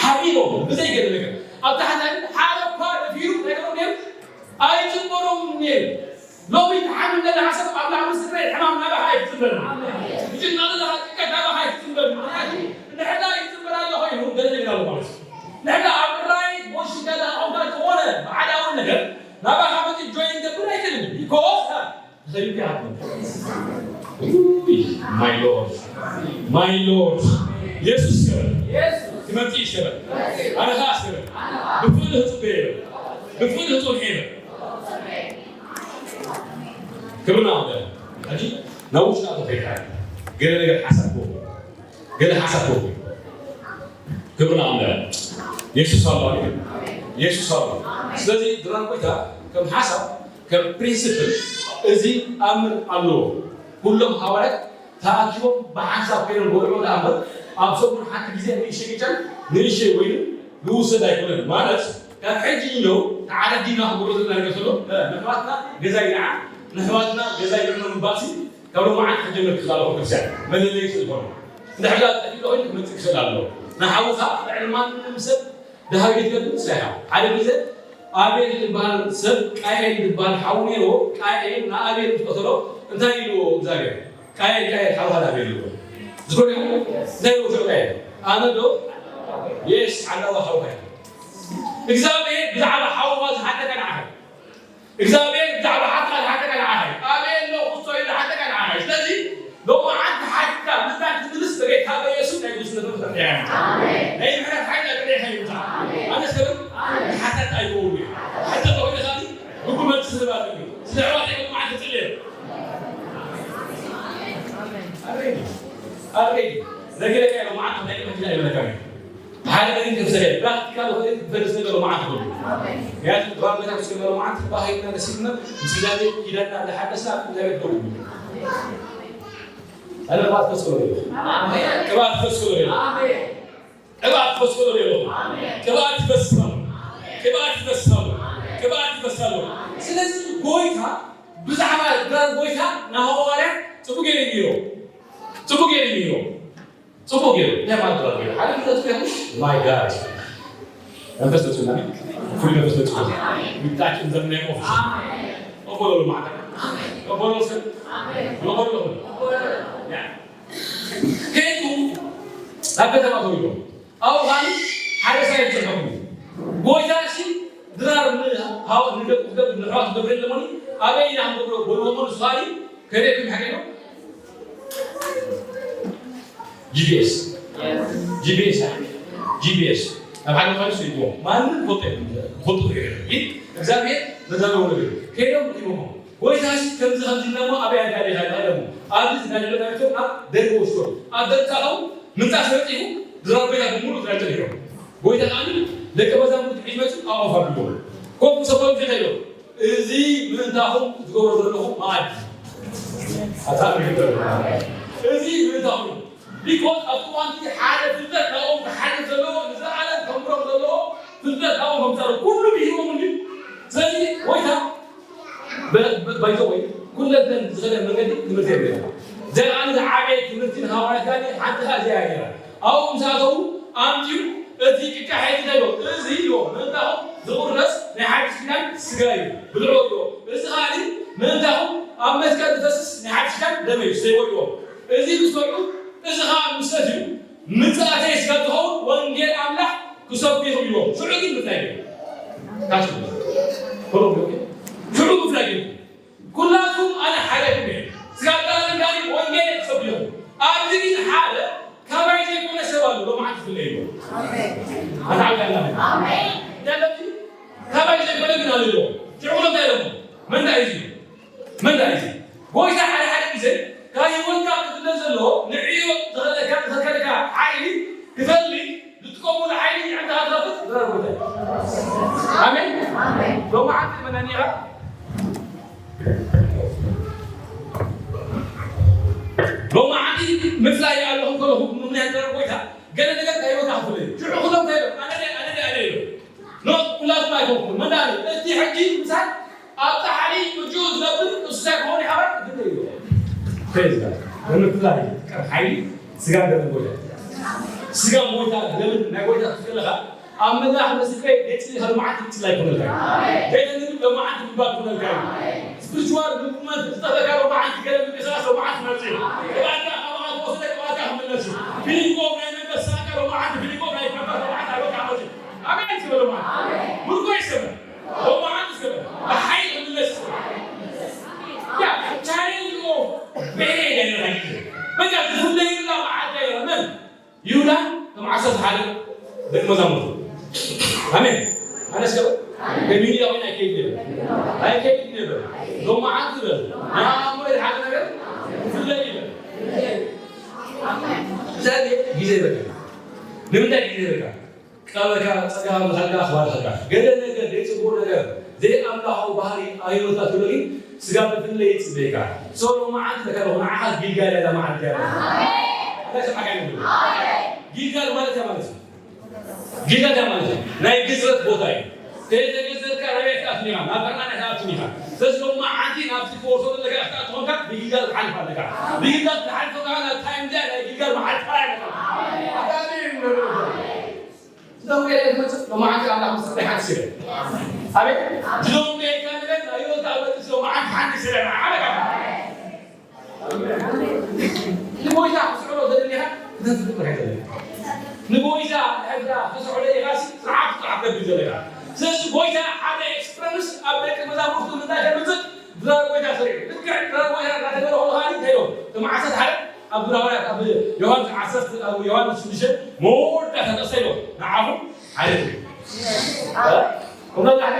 ሓቢሮም ብዘይ ገለ ነገር ኣብ ታሕቲ ሓደ እኳ ደፊሩ እንታይ ገይሮም ነይሩ? ኣይጽንበሮም ነይሩ። ሎሚ ትሓምም ዘለኻ ሰብ ኣብ ላዕሊ ስድራይ ሕማም ናባኻ ኣይትጽንበርን። ትጭነቕ ዘለኻ ጭንቀት ናባኻ ኣይትጽንበርን። ምኽንያቱ እንድሕር ደኣ ይጽንበር ኣሎ ኮይኑ ገለ ነገር ኣሎ ማለት እዩ። እንድሕር ደኣ ኣብ ራይት ቦሽ ከለኻ ዝኾነ ባዕዳዊ ነገር ናባኻ መጺኡ ጆይን ይገብር ኣይክእልን እዩ። ቢኮዝ ተኸይዱ ይሃብን። ውይ፣ ማይ ሎርድ፣ ማይ ሎርድ፣ የሱስ ይበል። ክመጽእ ይሸበል። ኣነ ኸኣ ይሸበል። ብፍቕሪ ክጽበዮ ይበል። ብፍቕሪ ክጸንሖ ይበል። ክብርና ኣምላኽ። ሕጂ ናብ ውሽጢ ኣቶ ከይድካ ገለ ነገር ሓሳብ ክህቦ፣ ገለ ሓሳብ ክህቦ። ክብርና ኣምላኽ። የሱስ ኣሎ፣ ኣሜን። የሱስ ኣሎ። ስለዚ ድራን ጎይታ ከም ሓሳብ፣ ከም ፕሪንሲፕል እዚ ኣምር ኣለዎ። ኩሎም ሃዋርያት ተኣኪቦም ብሓንሳብ ኮይኖም በልዑ ደኣ እምበር፣ ኣብ ሰሙን ሓንቲ ግዜ ንእሽተይ ቅጫን ንእሽተይ ወይንን ዝውሰድ ኣይኮነን። ማለት ካብ ሕጂ እነው ተዓረዲና ክብሎ ዘለና ነገር ዘሎ፣ እ፣ ንኣሕዋትና ገዛ ይርዓ፣ ንኣሕዋትና ገዛ ይርዓ ምባልሲ ካብ ሎማዓንቲ ክጀምር ክኽእል ኣለዎ። ክርስቲያን መለለዪ ስለ ዝኾነ። እንድሕር ደኣ ጠፊኡ ኮይኑ ክመጽእ ክኽእል ኣለዎ። ንሓውኻ ልዕሊ ማንም ሰብ ደሃይ ክትገብር ንስኻ ኢኻ። ሓደ ግዜ ኣቤል ዝበሃል ሰብ ቃኤል ዝበሃል ሓው ነይርዎ። ቃኤል ንኣቤል ምስ ቀተሎ እንታይ ኢልዎ እግዚኣብሔር? ቃየል፣ ቃየል፣ ሓውኻ ዳኣ በይኑ። ዝኮነ እንታይ ይብሎ ቃየል? ኣነ ዶ? የስ፣ ሓላዋ ሓውኻ። እግዚኣብሔር ብዛዕባ ሓውኻ ዝሓተካ ንዓኻ። እግዚኣብሔር ብዛዕባ ሓትኻ ዝሓተካ ንዓኻ። ኣበይ ኣሎ ክስቶ ኢሉ ዝሓተካ ንዓኻ። ስለዚ ሎማዓንቲ ሓትካ ምእንታን ክትምልስ በጌታ በኢየሱስ ናይ ጉስነት መንፈስ ኣጥፊኣና። ኣሜን። ናይ ምሕረት ሓይሊ ኣጥፊኣና ይምጻእ። ኣሜን። ኣነ ሰብ ኣሜን። ሓታት ኣይገብሩ። ሓታት ኮይኑ ኻሊ ብጉመት ዝባል እዩ። ስለ ኣሕዋተይ ሎማዓንቲ ጽልየ። ኣሬዲ፣ ኣሬዲ። ነገረካ ሎማዓንቲ ናይ መኪና ይበለካ። ብሓደ ነገር ከፍሰለ፣ ፕራክቲካል ዝኾነ ዝፈልስ ነገር ሎማዓንቲ ኩሉ። ምክንያቱ፣ ድራር ቤታ ምስ ገበረ ሎማዓንቲ፣ ባህይና ነሲብና፣ ምስ እግዚኣብሔር ኪዳንና እንዳሓደስና፣ ኣብ እግዚኣብሔር ደው ንብል። ኣነ ቅብኣት ፈስሎ ይብሎ። ቅብኣት ፈስሎ ይብሎ። ቅብኣት ፈስሎ ይብሎ። ቅብኣት ይፈስሎ። ቅብኣት ይፈስሎ። ቅብኣት ይፈስሎ። ስለዚ፣ ጎይታ፣ ብዛዕባ ድራር ጎይታ፣ ንሃዋርያት ጽቡቅ ገይሩ ይምሂሮ። ጽቡቅ ገይሩ ይምሂሮ። ጽቡቅ ገይሩ። እንታይ ማለት ነው? ሓደ ፍጥረት ገይሩ፣ my God። መንፈስ ተጽና። ፍሉይ መንፈስ ተጽና። We touch in the name of Jesus። ቀበሎ ማለት ነው። ቀበሎ ስም። ቀበሎ። ያ። ከይዱ ኣብ ከተማ ተውሎ። ኣብኡ ኻሊ ሓደ ሳይት ጸርሖም። ጎይታ ሲ ድራር ን-፣ ሃው-፣ ንደቁ ክገብር፣ ንሕዋት ክገብር የለሞኒ። ኣበይ ኢና ክንገብሮ? ጎልቦ ሞን ሱኻሊ ከደኩም ሓገኖ። ጂ ፒ ኤስ፣ ጂ ፒ ኤስ፣ ጂ ፒ ኤስ። ኣብ ሓደ ኻሊ ስይዎ። ማንም ፎቶ የለን። ፎቶ የለን። ግን እግዚኣብሔር ነዳለዎ ነገር። ከይዶም ሪሞሞ። ጎይታስ ከምዚ ከምዚ ኢልና እሞ ኣበይ ኣዳሊኻ ኢልና ኢሎሞ። ኣብዚ ዝዳለናዮ ኣብ ደርቢ ወስዶ። ኣብ ደርቢ ኣተው ምንጻፍ ረጺፉ ድራር ቤታ ብምሉእ ዝረጨ ነይሮም። ጎይታ ከኣ ደቀ መዛሙርቱ ሒዝ መጹ ኣብኡ ኣፍ ኣቢልዎም። ኮፍ ምስ ኣበሎም እንታይ ኢሎም? እዚ ምእንታኹም ዝገብሮ ዘለኹ መኣዲ። ኣታ ምሕረት። እዚ ምእንታኹም። ቢኮዝ ኣብቲ እዋን እቲ ሓደ ፍልጠት ናብኦም ክሓልፍ ዘለዎ፣ ንዘለኣለም ከንብሮም ዘለዎ ፍልጠት ናብኦም ከምጻሉ ኩሉ ብሂቦም እንዲ። ስለዚ ጎይታ ብ-፣ ብ-፣ by the way፣ ኩለንተን ዝኸደ መንገዲ ትምህርቲ የብለና። ዘላለም ዝዓበየ ትምህርቲ ንሃዋርያት ጋዲ ሓንቲ ኸኣ እዚኣ እያ ነይራ። ኣብኡ ምስ ኣተዉ ኣምጺኡ እቲ ቅጫ ሒዙ እንታይ ኢልዎ? እዚ ኢልዎ፣ ምእንታኹም ዝቑረስ ናይ ሓድሽ ኪዳን ስጋ እዩ፣ ብልዑ ኢልዎ። እዚ ኸኣ ምእንታኹም ኣብ መስቀል ዝፈስስ ናይ ሓድሽ ኪዳን ደመይ እዩ፣ ሰይዎ ኢልዎ። እዚ ምስ በልዑ፣ እዚ ኸኣ ምስ ሰትዩ፣ ምጽኣተይ ስጋብ ዝኸውን ወንጌል ኣምላኽ ክሰብኩ ኢኹም ኢልዎም። ሽዑ ግን ምፍላይ ገይሩ። ታች ፎሎ ብሎ ሽዑ ምፍላይ ገይሩ። ኩላትኩም ኣነ ሓደኩም እየ። ስጋብ ዘላለም ዳኒ ወንጌል ክሰብኩ ኢኹም። ኣብዚ ግን ሓደ ካባይ ዘይኮነ ሰብ ኣሎ፣ ሎማዓንቲ ክፍለ ኢልዎም። ኣሜን። ኣታ ዓብዳላ። ኣሜን። እንታይ ኣለቲ? ካባይ ዘይኮነ ግን ኣሎ ኢልዎም። ሽዑ ብሎ እንታይ ኢሎም? መን ዳኣ እዩ? መን ዳኣ እዩ? ጎይታ ሓደ ሓደ ግዜ ካብ ህይወትካ ክፍለ ዘሎ ንዕዮ ዝኸለካ፣ ዝኸልከለካ ሓይሊ ክፈልይ ዝጥቀሙሉ ሓይሊ ይዕንታ ኣትረፍት ዝረርጉተ። ኣሜን። ኣሜን። ሎማዓንቲ መነኒራ? ሎማዓንቲ ምፍላይ ኣለኹም ከለኹም ምኽንያት ዘረብ ጎይታ ገለ ነገር ካብ ህይወትካ ክፍለ እዩ። ሽዑ ኩሎም እንታይ ኢሎም? ኣነ ድየ፣ ኣነ ድየ፣ ኣነ ኢሎም። ኖ፣ ኩላትኩም ኣይኮንኩምን። መን ዳኣ ኢሉ? እቲ ሕጂ ምሳይ ኣብ ጻሕሊ እጁ ዝነብር እሱ እንታይ ክኸውን ይሓባይ? ግዲ እዩ። ፕሬዝ ጋድ። ንምፍላይ ዝጥቀም ሓይሊ ስጋ ደምን ጎይታ። ስጋ ጎይታ ደምን ናይ ጎይታ ክትከለኻ ኣብ መድረኽ መስክረይ ዘይጽሊ ካብ መዓት ይጽሊ ኣይኮነልካ። ዘይተንግድ መዓት ይባል ኮነልካ። ስፒሪቹዋል ሙቭመንት ዝጠፈካ መዓት ገለ ምንቅስቃስ መዓት መጽእ። ቅባታ ካብ መዓት ወስደ ቅባታ ክምለስ። ፊሊንግ ኦፍ ናይ መንፈስ ሳካ መዓት ፊሊንግ ኦፍ ናይ መንፈስ መዓት ኣበካ መጽእ። ኣሜን ዝበሉ ማለት። ኣሜን። ምርኮ ይሰበር። ሎማዓንቲ ይሰበር። ብሓይሊ ክምለስ ይሰበር። ያ፣ ቻሌንጅ ኦፍ ብሄር ይረጋግጥ። በቃ፣ ዝፍለዩላ መዓልቲ ኣይረመን። ይሁዳ ከም ዓሰርተ ሓደ ደቂ መዛሙርቱ። ኣሜን። ኣነ እስከ ከም ይሁዳ ኮይኑ ኣይከይድ ነበር። ኣይከይድ ነበር። ሎማዓንቲ በል። ናይ ኣእምሮ ሓደ ነገር ክፍለይ ይበል። እግዚኣብሔር ግዜ ይበቃ። ንምንታይ ግዜ ይበቃ? ቀበካ፣ ጸጋ ምሳልካ፣ ኣኽባር ኸልካ። ገለ ነገር፣ ዘይጽቡቕ ነገር፣ ዘይኣምላኻዊ ባህሪ ኣብ ህይወትካ ትብሎ ግን ስጋ ብፍለይ ይጽበየካ። So ሎማዓንቲ ለካ ንዓኻ ጊልጋል እያ እዛ መዓልቲ እያ። እንታይ ሰማዕካ ይብል? ጊልጋል ማለት እያ ማለት እዩ። ጊልጋል እያ ማለት እዩ። ናይ ግዝረት ቦታ እዩ። ከየተገዘርካ ናበይ ክትኣቱ ኢኻ? ናብ ፈርና ናይ ትኣቱ ኢኻ። ስለዚ ሎማዓንቲ ናብቲ ትወርሶ ዘለካ ክትኣቱ ኾንካ ብጊልጋል ክትሓልፍ ኣለካ። ብጊልጋል ክትሓልፍ ከለኻ ናብ ታይም እዚኣ ናይ ጊልጋል መዓልቲ ጥራይ ኣለካ። ኣሜን። ዝደውየለይ ትመጽእ፣ ሎማዓንቲ ኣምላኽ ምስ ርዳይ ሓንቲ ስለ። ኣሜን። ዝደውየለይ ነገር ናይ ህይወት ኣብ መጽእ፣ ሎማዓንቲ ሓንቲ ስለ። ኣሜን። ንጎይታ ክትስዕሮ ዘለኻ ክትፍቅር ኣይዘለካ። ንጎይታ ንሕድራ ክትስዕሮ ኢኻ ስርዓት ክትዓገብ ዘለካ። ስለዚ ጎይታ ሓደ ኤክስፐሪንስ ኣብ ደቂ መዛሙርቱ እንታይ ከምፅእ ድራር ጎይታ ሰሪዑ። ልክዕ ድራር ጎይታ እናተገበረ ከሎ ከኣ እንታይ ኢሎም? እቶም ዓሰርተ ሓደ ኣብ ግብረ ሃዋርያት ኣብ ዮሃንስ ዓሰርተ ኣብ ዮሃንስ ሽዱሽተ መወዳእታ ተጠቕሰ ኢሎም ንዓኹም ሓደ ትብል። እውነት ኣለ?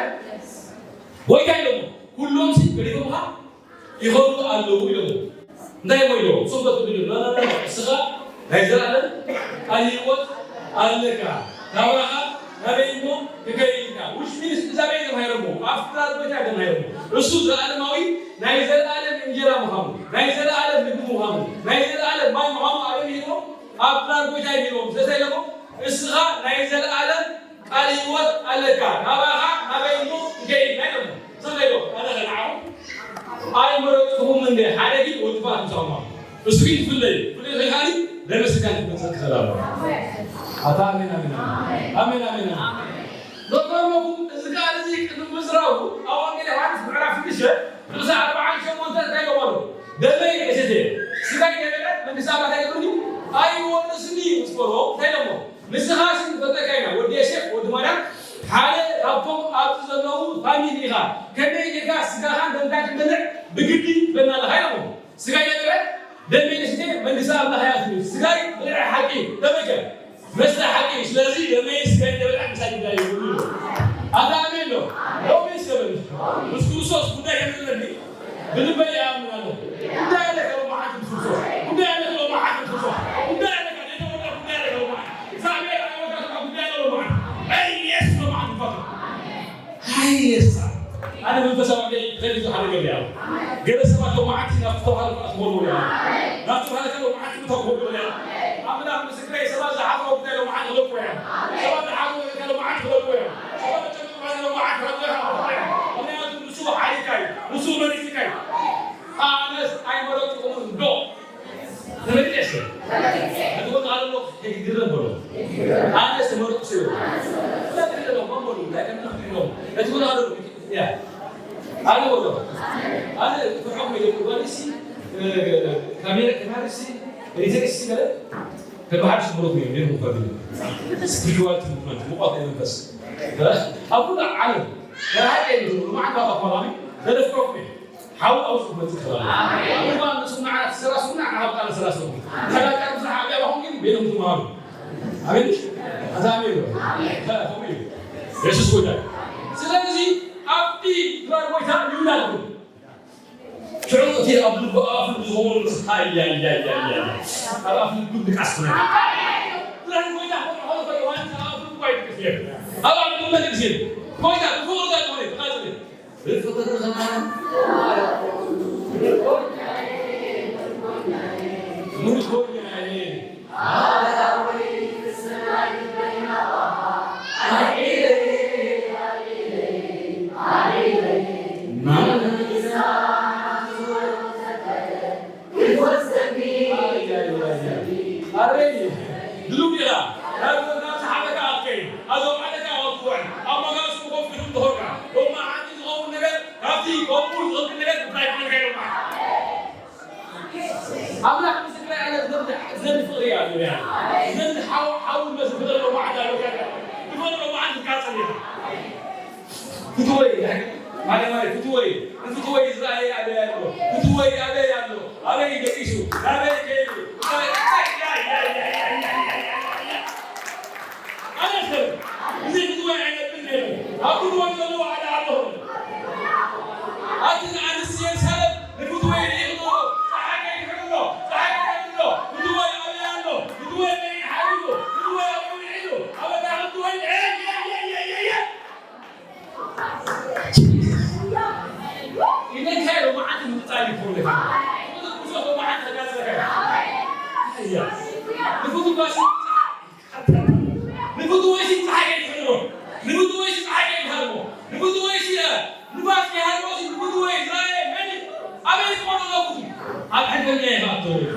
ጎይታ ኢሎም ኩሎም ሲ ገዲፎምኻ ይኸዱ ኣለዉ ኢሎም። እንታይ እሞ ኢሎም? እሶም በትብሉ ኢሎም። ኖ፣ ኖ፣ ኖ፣ ኖ። እስኻ ናይ ዘላለም ቃል ህይወት ኣለካ። ናባኻ ናበይ እሞ ክከይድ ኢልካ? Which means እዛ በይ ተማሂሮሞ፣ ኣብቲ ቃል ጎይታ ተማሂሮሞ። እሱ ዘላለማዊ ናይ ዘላለም እንጀራ ምዃኑ፣ ናይ ዘላለም ምግቢ ምዃኑ፣ ናይ ዘላለም ማይ ምዃኑ ኣበይ ሂቦም? ኣብ ቃል ጎይታ ሂቦም። ስለዚ ኢሎሞ፣ እስኻ ናይ ዘላለም ቃል ህይወት ኣለካ። ናባኻ ናበይ እሞ ክከይድ ኢልካ ኢሎሞ። እዞም ኢሎም፣ ኣነ ኸ ንዓኹም ኣይመረጽኩኹምን እንደ ሓደ ግን ወዲ ባት ምሳኹም ኣሎ። እሱ ግን ይፍለይ። ፍለይ ኸይኻኒ ለመስጋን ክመጽእ ክኽእል ኣለዎ። ኣታ ኣሜን፣ ኣሜን፣ ኣሜን። ኣሜን፣ ኣሜን፣ ኣሜን። ዘክረለኩም፣ እዚ ቃል እዚ ቅድሚ ምዝራቡ፣ ኣብ ወንጌል ዮሃንስ ምዕራፍ ሽዱሽተ፣ ጥቕሲ ኣርብዓን ሸሞንተን እንታይ ኢሎም ኣለዉ? ደመይ እሰተ፣ ስጋይ ደበለ፣ መንግስቲ ኣምላኽ ኣይገብርኒ፣ ኣይወርስኒ ምስ በሎ፣ እንታይ ኢሎሞ? ንስኻስ ንፈልጠካ ኢና፣ ወዲ ዮሴፍ፣ ወዲ ማርያም፣ ሓደ ካብቶም ኣብዚ ዘለዉ ፋሚሊ ኢኻ። ከመይ ጌርካ ስጋኻን ደምካን ክትበልዕ ብግዲ ትብለና ኣለኻ? ኢሎሞ። ስጋይ ደበለ፣ ደመይ ደስተ፣ መንግስቲ ኣምላኽ እያ ትብል። ስጋይ ብልዒ ሓቂ እዩ። ደመይ ከ? መስተ ሓቂ እዩ። ስለዚ ደመይ ስጋይ ደበለ ምሳይ ጉዳይ የብሉ። ኣታ ኣሜን ዶ? ሎሚ ስገበል። ምስ ክርስቶስ ጉዳይ የብለኒ። ብልበይ ይኣምን ኣለኹ። ጉዳይ ኣለካ ሎማዓንቲ ምስ ክርስቶስ። ጉዳይ ኣለካ ሎማዓንቲ ምስ ክርስቶስ። ጉዳይ ኣለካ፣ ዘይተወዳ ጉዳይ ኣለካ ሎማዓንቲ። እግዚኣብሔር ኣይወዳእካ ጉዳይ ኣሎ ሎማዓንቲ። ኣይ የስ ሎማዓንቲ ፈትሑ። ኣይ የስ። ኣነ መንፈሳዊ ዓንደይ ከሊዙ ሓደ ገለ ያው። ገለ ሰባት ሎማዓንቲ ናብቲ ተባህለ ክወርዱ ያው። ናብቲ ተባህለ ሎማዓንቲ ክወርዱ ያው። ኣምላኽ ምስክረይ፣ ሰባት ዝሓፍሮ ጉዳይ ሎማዓንቲ ክለቁ ያው። ሰባት ዝሓፍሮ ጉዳይ ሎማዓንቲ ክለቁ ያው። ሰባት ዝጨንቆም ጉዳይ ሎማዓንቲ ክለቁ ያው። ምኽንያቱ ንሱ ሓሊካ እዩ። ንሱ መሪጽካ እዩ። ኣነስ ኣይመረጥኩምን ዶ? ተመሪጸ እየ። እቲ ቦታ ኣሎ ከይግረም በሎ። ኣነስ ተመረጥኩ ስለ። እንታይ ትግረም በሎ? እንታይ ከምትግረም? እቲ ቦታ ኣሎ ያ። ኣነ በሎ። ኣነ ፍርሖም ወይ ጓልሲ፣ እ፣ ካሜራ፣ ካሜራሲ፣ ሪዘክሲ ገለ፣ ተባሃር ሽምሮት ነው፣ ሌላ ሙፈት ነው። ስፒሪቹዋል ትሩመንት፣ ሙቀት መንፈስ። ኣብ ኩሉ ዓለም፣ ተባሃር ነው፣ ማዕዳ ተቋማሚ፣ ተደፍሮኩ ነው። ሓው ኣብ ውስጥ መጽእ ይኽእል ኣሎ። እኳ ንሱ ንዓና ትሰራስሩና፣ ንዓና ኣብ ቃል ሰራስሩ። ተጋጣሚ ስራሕ ኣብ ያባኹም ግን ቤሎም ትመሃሩ። ኣሜን። ኣዛ ኣሜን። ከምኡ እዩ። የሱስ ጎይታ። ስለዚ ኣብቲ ድራር ጎይታ ይውላድኩም። ሽዑ እቲ ኣብ ልቡ ኣፍ ልቡ ዝኸውን ርስ-፣ ኣይ፣ ኣይ፣ ኣይ፣ ኣይ፣ ኣይ። ኣብ ኣፍ ልቡ ድቃስ ትኾነ። ድራር ጎይታ ክኾነ ከሎ ዮሃንስ ኣብ ኣፍ ልቡ ኣይድቅስ ነይሩ። ኣብ ኣፍ ልቡ መድቅስ ነይሩ። ጎይታ ብፍቕሪ ዘጥመረ፣ ተቓጸለ። ብፍቕርኻ ምርኮኛዬ፣ ምርኮኛዬ። ኣረይ፣ ድሉው ዲኻ? ናብ፣ ናብ ዝሓለካ ኣትከይድ፣ ኣብ ዘውዓለካ ኣትውዕል፣ ኣብ መጋሱ ኮፍ ክትብል ትኾንካ፣ ሎማዓንቲ ዝኸውን ነገር፣ ካብቲ ከምኡ ዝኽልክል ነገር እንታይ ክብለካ ኢሎማ? ኣምላኽ ምስክረይ ኣነ ዝደሊ፣ ዝደሊ ፍቕሪ እያ ዝብል እያ። ዝደሊ ሓው፣ ሓው ዝመስል ፍቕሪ ሎማዓንቲ ኣለካ። ብፍቕሪ ሎማዓንቲ ትቃጸል ኢኻ። ፍትወይ፣ ማርያም ማርያም፣ ፍትወይ፣ ንፍትወይ ዝረኣየ ኣበይ ኣሎ? ፍትወይ ኣበይ ኣሎ? ኣበይ ደቂሱ? ናበይ ከይዱ? ኣበይ፣ ኣይ፣ ኣይ፣ ኣነስ፣ እዚ ፍትወይ ኣይነብር ነይሩ። ኣብ ፍትወይ ዘለዉ ኣነ ኣለኹ። ኣቲ ንኣንስቲ የሩሳሌም፣ ንፍትወይ ርኢኽዎ? ጸሓይ ከይድሕርሎ፣ ጸሓይ ከይድሕርሎ። ፍትወይ ኣበይ ኣሎ? ፍትወይ በይን ሓሪጉ? ፍትወይ ኣበይ ውዒሉ? ኣበ ታኽልቲ ወይኒ? ኤይ፣ ኤይ፣ ኤይ፣ ኤይ፣ ኤይ፣ ኤይ። ኢለካ ሎማዓንቲ ምቕጻል ይኾን ኢኻ። ንፍትወይ ሲ ጸሓይ ከይትሕርሞ። ንፍትወይ ሲ ጸሓይ ከይትሕርሞ። ንፍትወይ ሲ ጸሓይ ከይትሕርሞ። ንፍትወይ ሲ ንፋስ ከይሃርሞ ሲ ንፍትወይ ዝረኣየ መን እዩ? ኣበይ ክኾኖ ኣለኩ? ኣብ ሕልመኛ ኢኻ ኣትወርድ።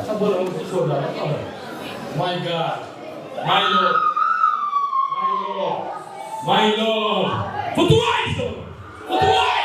ተበልዑ ትወርዳ። My God. My Lord. My Lord. My Lord. ፍትዋይ ሰው። ፍትዋይ።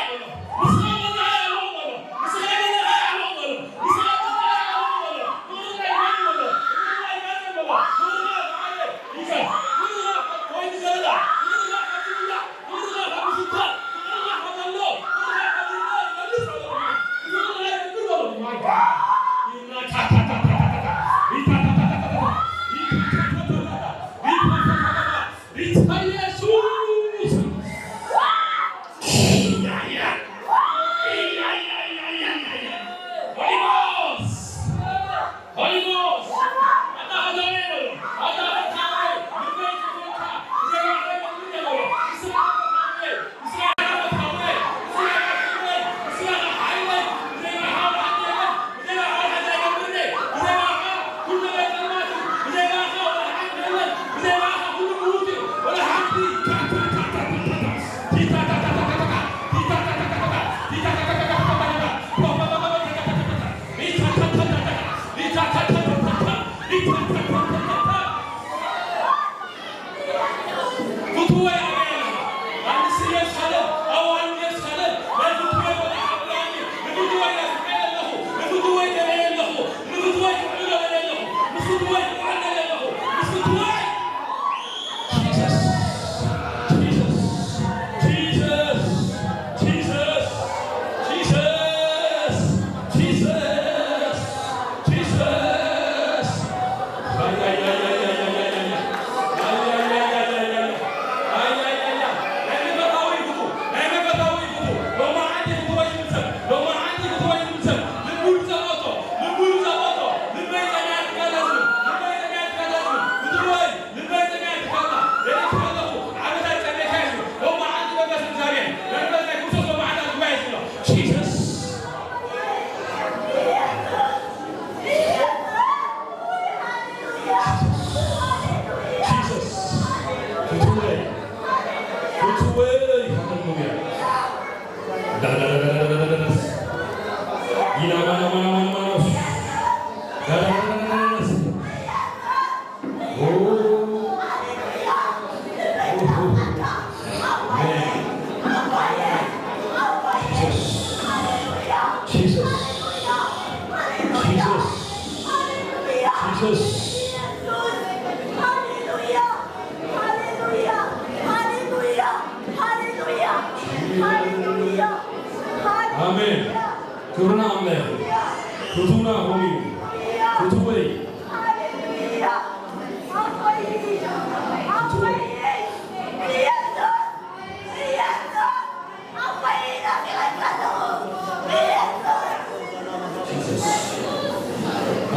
Ina mana mana mana mana. Jesus. Jesus. Jesus. Jesus. ኣሜን። ክብርና ኣምላኽ። ፍቱውና ሆይ። ፍቱወይ።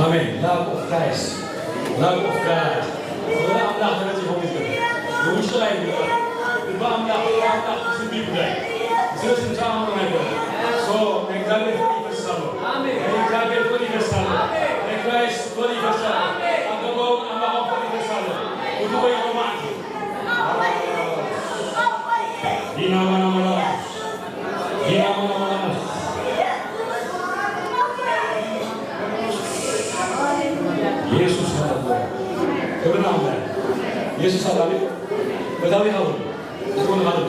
ኣሜን። Love of Christ. Love of God. ወደ ኣምላኽ ተነጺፎም ይዝከር። ንውሽጡ ኣይብሉ። ልቢ ኣምላኽ፣ ኣምላኽ ዝስቢ ጉዳይ። ስለዚህ ንስኻ ኣምሮ ኣይኮነ። So፣ ናይ እግዚኣብሔር ፍቕሪ ይፈስስ ኣሎ። ኣሜን። ናይ እግዚኣብሔር ፍቕሪ ይፈስስ ኣሎ። ኣሜን። ናይ ክራይስት ፍቕሪ ይፈስስ ኣሎ። ኣሜን። ኣገባውን ኣምላኻዊ ፍቕሪ ይፈስስ ኣሎ። ፍቱወይ ሮማዕቲ። ዲና ማና ማና። ዲና ማና ማና። ኢየሱስ ሃሌሉያ። ክብርና ኣምላኽ። ኢየሱስ ሃሌሉያ። ፈታዊ ሃቡ። እትኮን ሃቡ።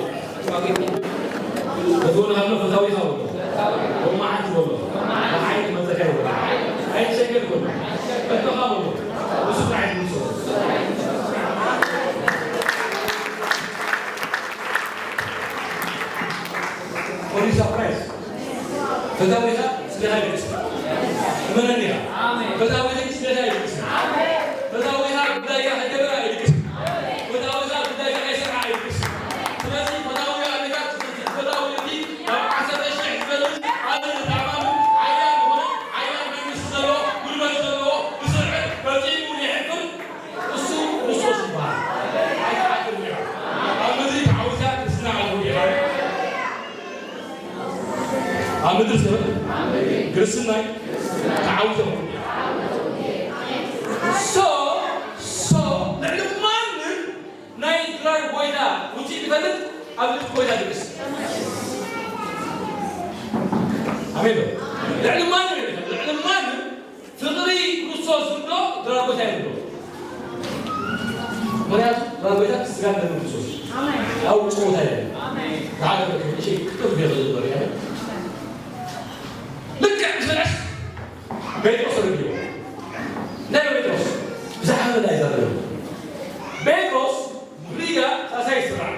እትኮን ሃቡ ፈታዊ ሃቡ። ወማዓት ይበሎ። ብዓይት መጸካ ይበሎ። ኣይትሸገር ይበሎ። እቶ ሃቡ። እሱ ብዓይት ምጽኦ። ኦሪት ዘፍጥረት። ፈታዊኻ ስጋኻ ይድቅስ። እመነኒ ኢኻ። ኣሜን። ፈታዊኺ ስጋኻ ይድቅስ። ኣሜን። ፈታዊኻ ጉዳይካ ከይገበረ ኣይድቅስ። ኣሜን። ፈታዊኻ ጉዳይካ ከይሰርሐ ኣይድቅስ። ስለዚ ፈታዊ ኣዴታት፣ ፈታዊ እቲ ኣብ ዓሰርተ ሽሕ ዝበልጽ ኣነ ተኣማምን ሓያል ዝኾነ ሓያል መንግስቲ ዘለዎ ጉልበት ዘለዎ ብስርዕት ፈጺሙ ይሕፍር። እሱ ክርስቶስ ይበሃል። ኣይትሓፍር ኢኻ። ኣብ ምድሪ ተዓዊታ ክርስትና ኣልቦ ኢኻ። ኣብ ምድሪ ሰብ ክርስትናይ ተዓዊተ So, so፣ ልዕሊ ማንም ናይ ድራር ጎይታ ውፅኢት ይፈልጥ ኣብ ልዕሊ ጎይታ ድቅስ። ኣሜን ዶ? ልዕሊ ማንም ይፈልጥ፣ ልዕሊ ማንም ፍቕሪ ክርስቶስ ዝብሎ ድራር ጎይታ ይብሎ። ምኽንያቱ ድራር ጎይታ ስጋን ደምን ክርስቶስ እዩ። ኣሜን። ኣብ ጨወታ የለን። ኣሜን። ዝሓገረ ከይዱ እሺ፣ ክጥፍ ገለ ዝበር ያለ። ልክዕ ብስርዕስ ጴጥሮስ ረድዮ። ናይ ጴጥሮስ ብዛዕባ መን እዩ ዘረድዮ? ጴጥሮስ ሪጋ ሳሳይ ስራሕ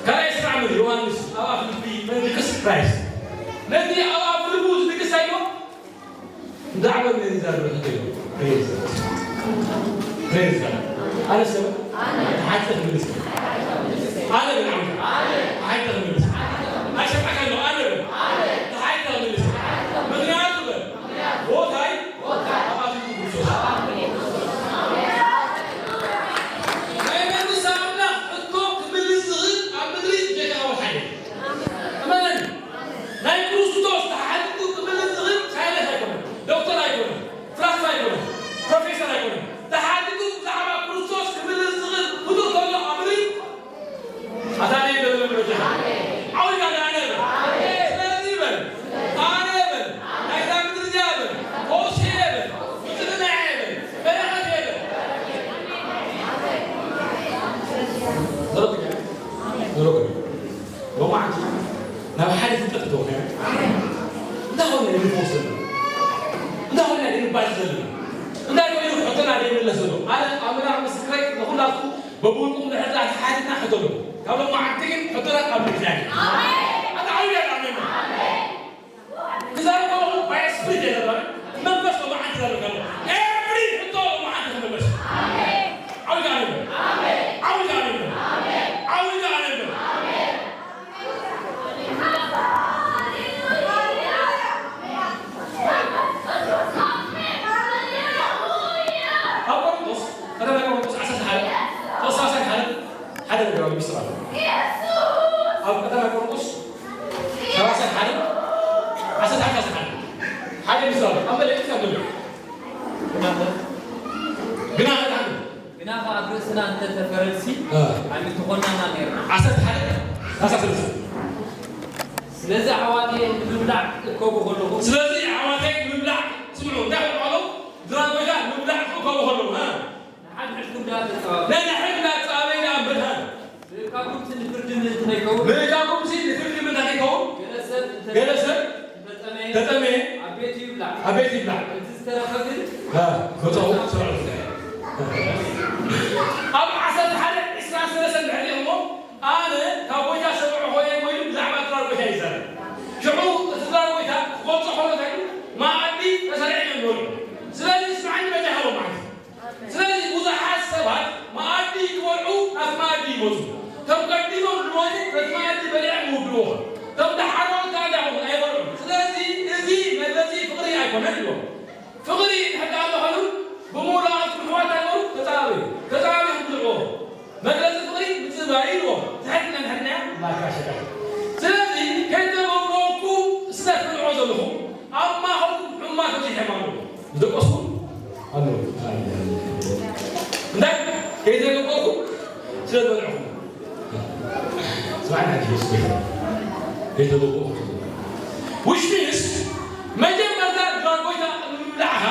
ካልኣይ ስራሕ ምን ዮሃንስ ኣብ ኣፍልቢ መንግስት ክራይስት ነቲ ኣብ ኣፍልቡ ዝድቅስ ኣይዶ ብዛዕባ መን ይዛረብ ተተይሎ? ፕሬዝ ጋድ። ፕሬዝ ጋድ። ኣነ ሰብ ተሓተ ክምልስ። ኣነ ግን ዓውታ ተሓተ ክምልስ። ኣይሰማዕካ ኣሎ ኣነ ግን ተሓተ ክምልስ። ምኽንያቱ ግን ቦታይ ኣብ ኣፍልቡ ክርስቶስ። ናይ መንግስቲ ኣምላኽ ሕቶ ክምልስ ዝኽእል ኣብ ምድሪ ጌታ ወሓደ። እመነኒ። ናይ ክርስቶስ ተሓቲቱ ክምልስ ዝኽእል ሳይንስ ኣይኮነን፣ ዶክተር ኣይኮነን፣ ፍላስፋ ኣይኮነን፣ ፕሮፌሰር ኣይኮነን። ተሓቲቱ ብዛዕባ ክርስቶስ ክምልስ ዝኽእል ፍጡር ዘሎ ኣብ ምድሪ ኣታ ነይ በል በል በል። ዓው ኢልካ ኣነ በል። ስለዚ በል። ኣነ በል። ናይዛ ምድሪ እዚኣ በል። ፈውሲ እየ በል። ብልጽግና እየ በል። በረኸት እየ በል። ዘረባ ዘረባ ሎማዓንቲ ናብ ሓደ ፍልጠት ተወኸ። እንታይ ኾነ ንፈውስ ዘለና? እንታይ ኾነ ንባል ዘለና? እንታይ ኮይኑ ሕቶና ዘይምለስ ዘሎ? ኣነ ኣምላኽ ምስክረይ ንኹላትኩም በብውልቁም ድሕር ዳኣ ተሓቲትና ሕቶ ኣለዎ። ካብ ሎማዓንቲ ግን ሕቶና ኣብ ምክንያት እዩ። ኣታ ዓብያ ኣሜን። ክዛረብ ከለኹ by spirit እየ ዘረባ። መንፈስ ሎማዓንቲ ይዛረብ ከሎ every ሕቶ ሎማዓንቲ ክምለስ። ዓብያ ኣሜን። ዓብያ ኣሜን። ዓብያ ኣሜን። ኣብ ቆሮንቶስ፣ ቀዳማይ ቆሮንቶስ ዓሰርተ ሓደ፣ ጥቕሲ ዓሰርተ ሓደ፣ ሓደ ነገር ኣሎ፣ ሚስጥር ኣሎ። ኣብ ቀዳማይ ቆሮንቶስ፣ ዓሰርተ ሓደ፣ ዓሰርተ ሓደ፣ ዓሰርተ ሓደ፣ ሓደ ሚስጥር ኣሎ። ኣብ መለየት ካብ ዘሎ። ግና ከ ግና ከኣ ኣብ ርእስና እንተ ተፈረድሲ፣ እ። ኣይምተኾንናና ነይርና። ዓሰርተ ሓደ፣ ዓሰርተ ሰለስተ። ስለዚ ኣሕዋት ምብላዕ እከቡ ከለኹ። ስለዚ ኣሕዋተይ ምብላዕ ስምዑ፣ እንታይ ክብሉ ከለዉ? ድራር ጎይታ ምብላዕ ክእከቡ ከለዉ፣ ሃ? ንሓድሕድኩም ደኣ ተጸባበዩ። ነንሕድሕድና ንጸባበዩ ደኣ እምበር፣ ሃ? ምእካብኩምሲ ንፍርዲ ምእንቲ ከይከውን። ምእካብኩምሲ ንፍርዲ ምእንቲ ከይከውን። ገለ ሰብ እንተ-፣ ገለ ሰብ እንተጠመየ፣ ተጠመየ፣ ኣብ ቤቱ ይብላዕ። ኣብ ቤቱ ይብላዕ። እቲ ዝተረፈ ግን ሃ፣ መጻወቲ ስርዓት። ኣብ ዓሰርተ ሓደ ዕስራን ሰለስተን ድሕሪ እሞ፣ ኣነ ካብ ጎይታ ሰምዖ ኾየ ኮይኑ ብዛዕባ ድራር ጎይታ ይዛረብ። ሽዑ እቲ ድራር ጎይታ ክገልጾ ከሎ እንታይ ኢሉ? መኣዲ ተሰሪዑ እዮም ዝበልዑ። ስለዚ ስምዓኒ በጃኻ ሎም መዓልቲ። ስለዚ ብዙሓት ሰባት መኣዲ ክበልዑ ናብቲ መኣዲ ይመጹ። እቶም ቀዲሞም ዝሞቱ ነቲ መኣዲ በሊዖም ይውድእዎ። እቶም ደሓሮት ከኣ እንታይ ይኾኑ? ኣይበልዑን። ስለዚ እዚ መግለጺ ፍቕሪ ኣይኮነን ኢሎም። ፍቕሪ እንድሕር ደኣ ኣሎ ኾይኑ፣ ብምሉኣት ኣሕዋት እንታይ በሉ? ተጸባበዩ። ተጸባቢኹም ብልዕዎ። መግለጺ ፍቕሪ ምጽባይ ኢልዎ። ትሕትና ንሕድና ማካሸታ። ስለዚ ከይተበልዖኩ ስለ ትበልዖ ዘለኹም፣ ኣብ ማእኸልኩም ሕሙማት በዚሖም ኣለዉ። ዝደቀስኩም ኣለዉ። እንታይ? ከይተበልዖኩ ስለ ዝበልዕኹም። ስማዕና ዲስ ቤት ቤተ ጎቦ። Which means መጀመርታ ድራር ጎይታ ምብላዕኻ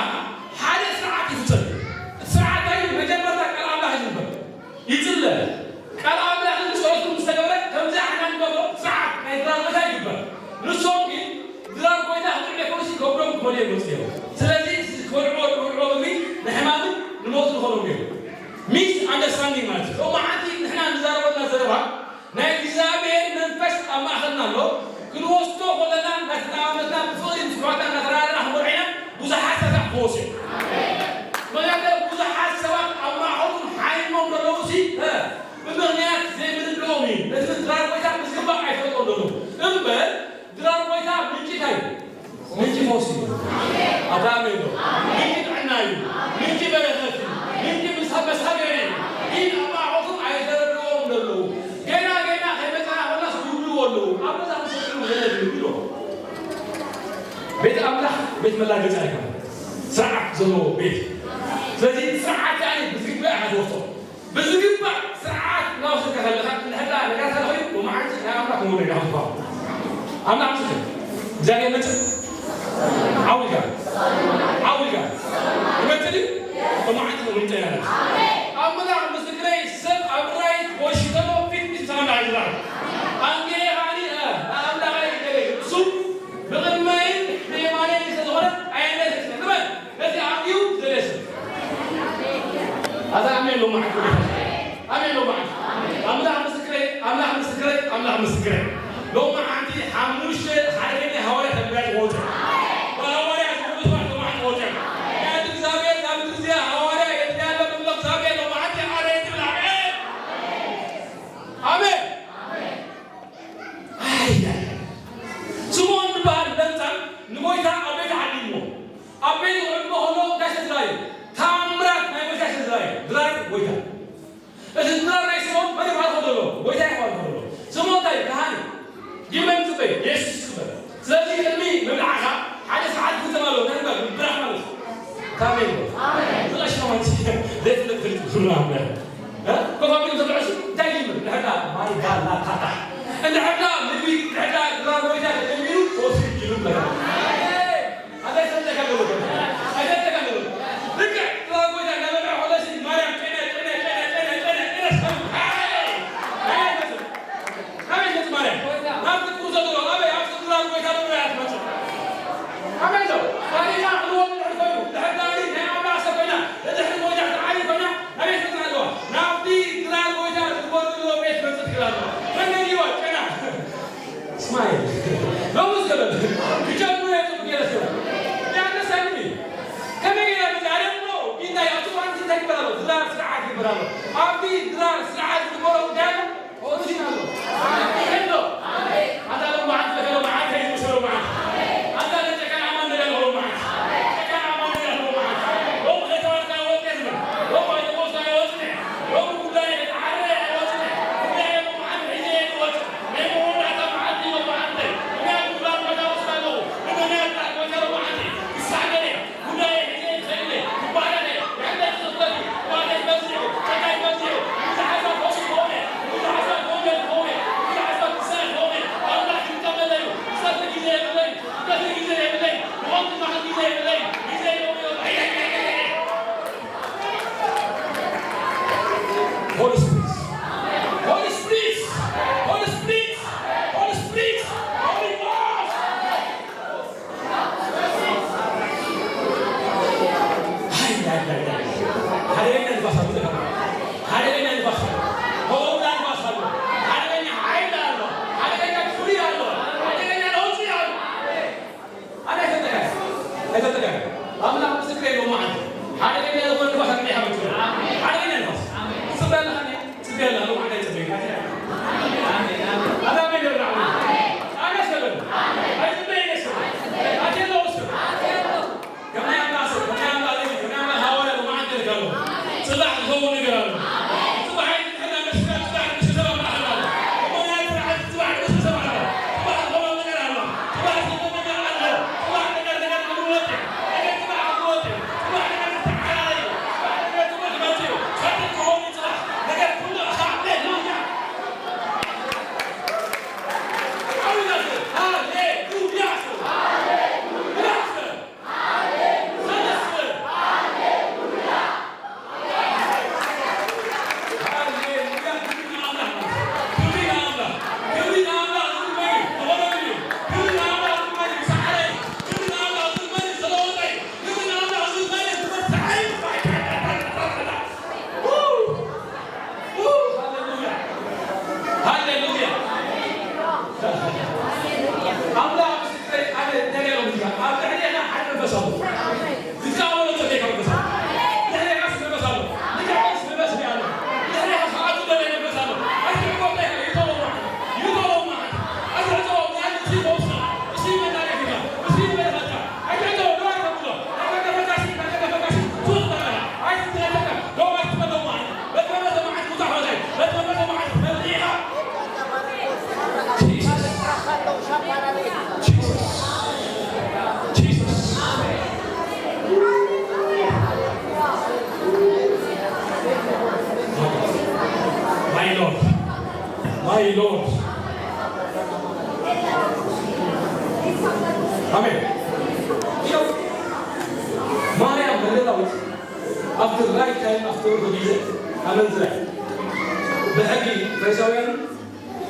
ሓደ ስርዓት ይፍጸም። እቲ ስርዓት እንታይ እዩ? መጀመርታ ቃል ኣምላኽ ይንበብ፣ ይጽለ። ቃል ኣምላኽን ጸሎትን ምስ ተገብረ ከምዚ ኣሕና ንገብሮ ስርዓት ናይ ድራር ጎይታ ይግበር። ንሶም ግን ድራር ጎይታ ክጥዕሙ ከለሲ ከብዶም ክኾኑ እዮም መጽዮም። ስለዚ ክበልዕዎ ክበልዕዎ ምግቢ ንሕማምን ንሞትን ዝኾኖም እዮም። ሚስ ኣንደርስታንዲንግ ማለት እዩ። ሎማዓንቲ ንሕና ንዛረበና ዘረባ ናይ እግዚኣብሔር መንፈስ ኣብ ማእኸልና ኣሎ። ክንወስዶ ከለና እናተጠማመትና ብፍቕሪ ምስ ኣሕዋትና እናተረዳዳእና ክንበልዖ ኢና። ብዙሓት ሰባት ክፈወሱ እዮም። ምኽንያቱ ብዙሓት ሰባት ኣብ ማእኸሎም ሓሚሞም ዘለዉ ሲ፣ እ፣ ብምኽንያት ዘይምርድኦም እዩ። ነቲ ድራር ጎይታ ብዝግባእ ኣይፈልጦን ዘለዉ። እምበር ድራር ጎይታ ምንጪ እንታይ እዩ? ምንጪ ፈውሲ እዩ። ኣታ ኣሜን ዶ? ምንጪ ጥዕና እዩ። ምንጪ በረኸት እዩ። ምንጪ ምሳ-፣ መሳገሪ እዩ። ግን ኣብ ማእኸሎም ኣይተረድኦም ዘለዉ። ገና ገና ከይመጻና ከለናስ ይብልዎ ኣለዉ። ኣብ ገዛ ምስ ወጽኡ ገለ ይብሉ። ቤት ኣምላኽ ቤት መላገጺ ኣይኮነን። ስርዓት ዘለዎ ቤት። ስለዚ ስርዓት ከኣ ብዝግባእ ኢኻ ትወስዶ። ብዝግባእ ስርዓት እናወሰድካ ከለኻ፣ እንድሕር ደኣ ነጋታዊ ኮይኑ፣ ሎማዓንቲ ናይ ኣምላኽ መውረድ ኢኻ ትበሃል። ኣምላኽ ምስክር። እግዚኣብሔር መጽእ። ዓው ኢልካ። ዓው ኢልካ። ይመጽእ ድዩ? ሎማዓንቲ ነው ምንጨ ያለ። ኣምላኽ ምስክረይ፣ ሰብ ኣብ ራእይ ወሽተሞ ፊት ንፊት ምስ ኣምላኽ ይራኸብ። ኣንጌ ኻኒ፣ እ፣ ንኣምላኸይ ይገለይ። እሱ ብቕድመይን ብየማነይን ስለ ዝኾነ ኣየነስን። ንበል። ነቲ ኣንጊሁ ዘለ ሰብ። ኣታ ኣሜን ሎማዓንቲ። ኣሜን ሎማዓንቲ። ኣምላኽ ምስክረይ፣ ኣምላኽ ምስክረይ፣ ኣምላኽ ምስክረይ። ሎማዓንቲ ሓሙሽተ ሓደ ናይ ሃዋርያት ኣንቢያ ዝወፁ። ብሃዋርያት ዝወፁ ሰባት ሎማዓንቲ ወፅኦም። ምኽንያቱ እግዚኣብሔር እዛ ምድሪ እዚኣ ሃዋርያ የድልያ ኣሎ ብሎ እግዚኣብሔር ሎማዓንቲ ኣረ ይብል። ኣሜን። ኣሜን። ኣይ፣ ኣይ። ስምዖን ዝበሃል ለምጻም ንጎይታ ኣብ ቤት ዓዲሞ፣ ኣብ ቤት ዕድመ ከሎ እንታይ ስለ ዝረኣዩ? ተኣምራት ናይ ጎይታ ስለ ዝረኣዩ። ድራር ጎይታ። እቲ ድራር ናይ ስምዖን መን ይባርኾ ዘሎ? ጎይታ ይባርኾ ዘሎ። ስምዖን እንታይ እዩ? ካህን እዩ። ግን መን ይጽበ? የሱስ ይጽበ። ስለዚ ቅድሚ ምብላዕኻ ሓደ ስርዓት ክፍጸም ኣለዎ። እንታይ ይባል? ምብራኽ ማለት እዩ። ካሜን ነው። ዝቐሸ ማለት እዩ። ዘይፍለጥ ፍልጥ ዝብሉ ኣምላኽ። እ? ኮፍ ኣቢሉ ዝብልዑ እሱ እንታይ ይብል? እንድሕር ደኣ ማይ ጋላ ታታ። እንድሕር ደኣ ምግቢ፣ እንድሕር ደኣ ድራር ጎይታ ተጀሚሩ፣ ወሲ ይሉ ይበላል። ኣታ ይፈልጠካ ኣለዎ። ኣይፈልጠካ ኣለዎ። ልክዕ ድራር ጎይታ እናበልዐ ከሎ ሲ ማርያም ጨነ፣ ጨነ፣ ጨነ፣ ጨነ፣ ጨነ፣ ጨነ፣ ሃይ! ሃይ! ናበይ መጽእ ማርያም? ናብቲ ክቡር ዘሎ፣ ናበይ? ኣብ ጽድራ ጎይታ ንብላ እያ ትመጽእ። ኣሜን ዶ? ታሪኻ ክንወድ ድሕሪ ኮይኑ፣ ድሕሪ ዳኒ ናይ ኣምላኽ ሰብ ኮይና፣ ንድሕሪ ጎይታ ትዓቢ ኮይና፣ ናበይ ትመጽእ ኣለዋ? ናብቲ ጽድራ ጎይታ ዝግበር ዘሎ ቤት መጽእ ትኽእል ኣለዋ። መን ነጊርዋ? ጨና። ስማይ። ሎምስ ገለ ክጨኑ የጽቡ ገለ ሰብ። ያነሳኒ። ከመይ ገለ ብዛዕባ ቢንታይ ኣብ ጽዋን እንታይ ይግበር ኣሎ? ጽድራ ስርዓት ይግበር ኣሎ። ኣብቲ ጽድራ ስርዓት ዝግበሮ እንታይ ኣሎ? ኦሪጂናል ነው። ሄሎ። ኣታ ሎማዓንቲ ለከ ሎማዓንቲ ይምሰሎ መዓንቲ። ኣታ ለጨካን ኣማን ለከ ሎማዓንቲ። ጨካን ኣማን ለከ ሎማዓንቲ። ሎም ከተዋርካ ወጤት ነው። ሎም ኣይተቦስካ ወጥነ። ሎም ጉዳይ ተዓረ ወጥነ። ጉዳይ ሎማዓንቲ ሒዘ ወጥ። ናይ መወዳእታ መዓልቲ ሎማዓንቲ። ምክንያቱ ብላክ መዳወስካ ኣለኹ። ንምክንያት ብላክ መዳወስካ ሎማዓንቲ። ክሳዕ ገለ። ጉዳይ ሒዘ ይኸይድ። ክባረር። ሕንደት ክኽተት። ክባረር በዚሑ። ጨካይ በዚሑ። ብዙሓት ኣይተጠቀም። ኣምላኽ ምስክረይ ሎማዓንቲ ሓደገኛ ዝኾነ ንፋስ ኣጥሪሓ መፅኡ። ሓደገኛ ንፋስ። ትፅበያ ኣለኻ ድያ? ትፅበያ ኣለኻ? ሎማዓንቲ ኣይፅበይን። ኣታ ኣሜን ይብላ። ኣነ ሰበን። ኣይፅበይን እየ ሰበን። ኣትየ ኣለኹ ሰበን። ከም ናይ ኣምላኽ ሰብ፣ ከም ናይ ኣምላኽ ልጅ፣ ከም ናይ ኣምላኽ ሃዋርያ ሎማዓንቲ እልካ ኣለኹ። ፅባሕ ዝኸውን ነገር ኣሎ። ፅባሕ ኣይንድሕና መስላ፣ ፅባሕ ንስሰባ ማእኸል ኣሎ። እሞ ናይ ስርዓት ፅባሕ ንስሰባ ኣሎ። ፅባሕ ዝኾነ ነገር ኣሎ። ሃሌሉያ። ኣምላኽ ምስክረይ፣ ኣነ እንታይ ኢሎም ኢልካ? ኣብ ልዕሌና ሓደ መንፈስ ኣሎ። ክትቃወሞ ተዘይካ መንፈስ ኣሎ። ልዕሌና መንፈስ ኣሎ። ልዕሌና መንፈስ ኣሎ። ልዕሌና ሰዓቱ በላይ መንፈስ ኣሎ። ኣይትዕቆብ ኢኻ። ይተወው ማለት። ይተወው ማለት። ኣይትዕቆብ። ናይ ንስይ ፈውስካ። ንስይ መድሃኒትካ። ንስይ መድሃኒትካ። My Lord. My Lord. Amen. ማርያም መግደላዊት ኣብቲ ራይት ታይም ኣብቲ ወርዶ ግዜ ኣመንዝራ እያ። ብሕጊ ፈሪሳውያን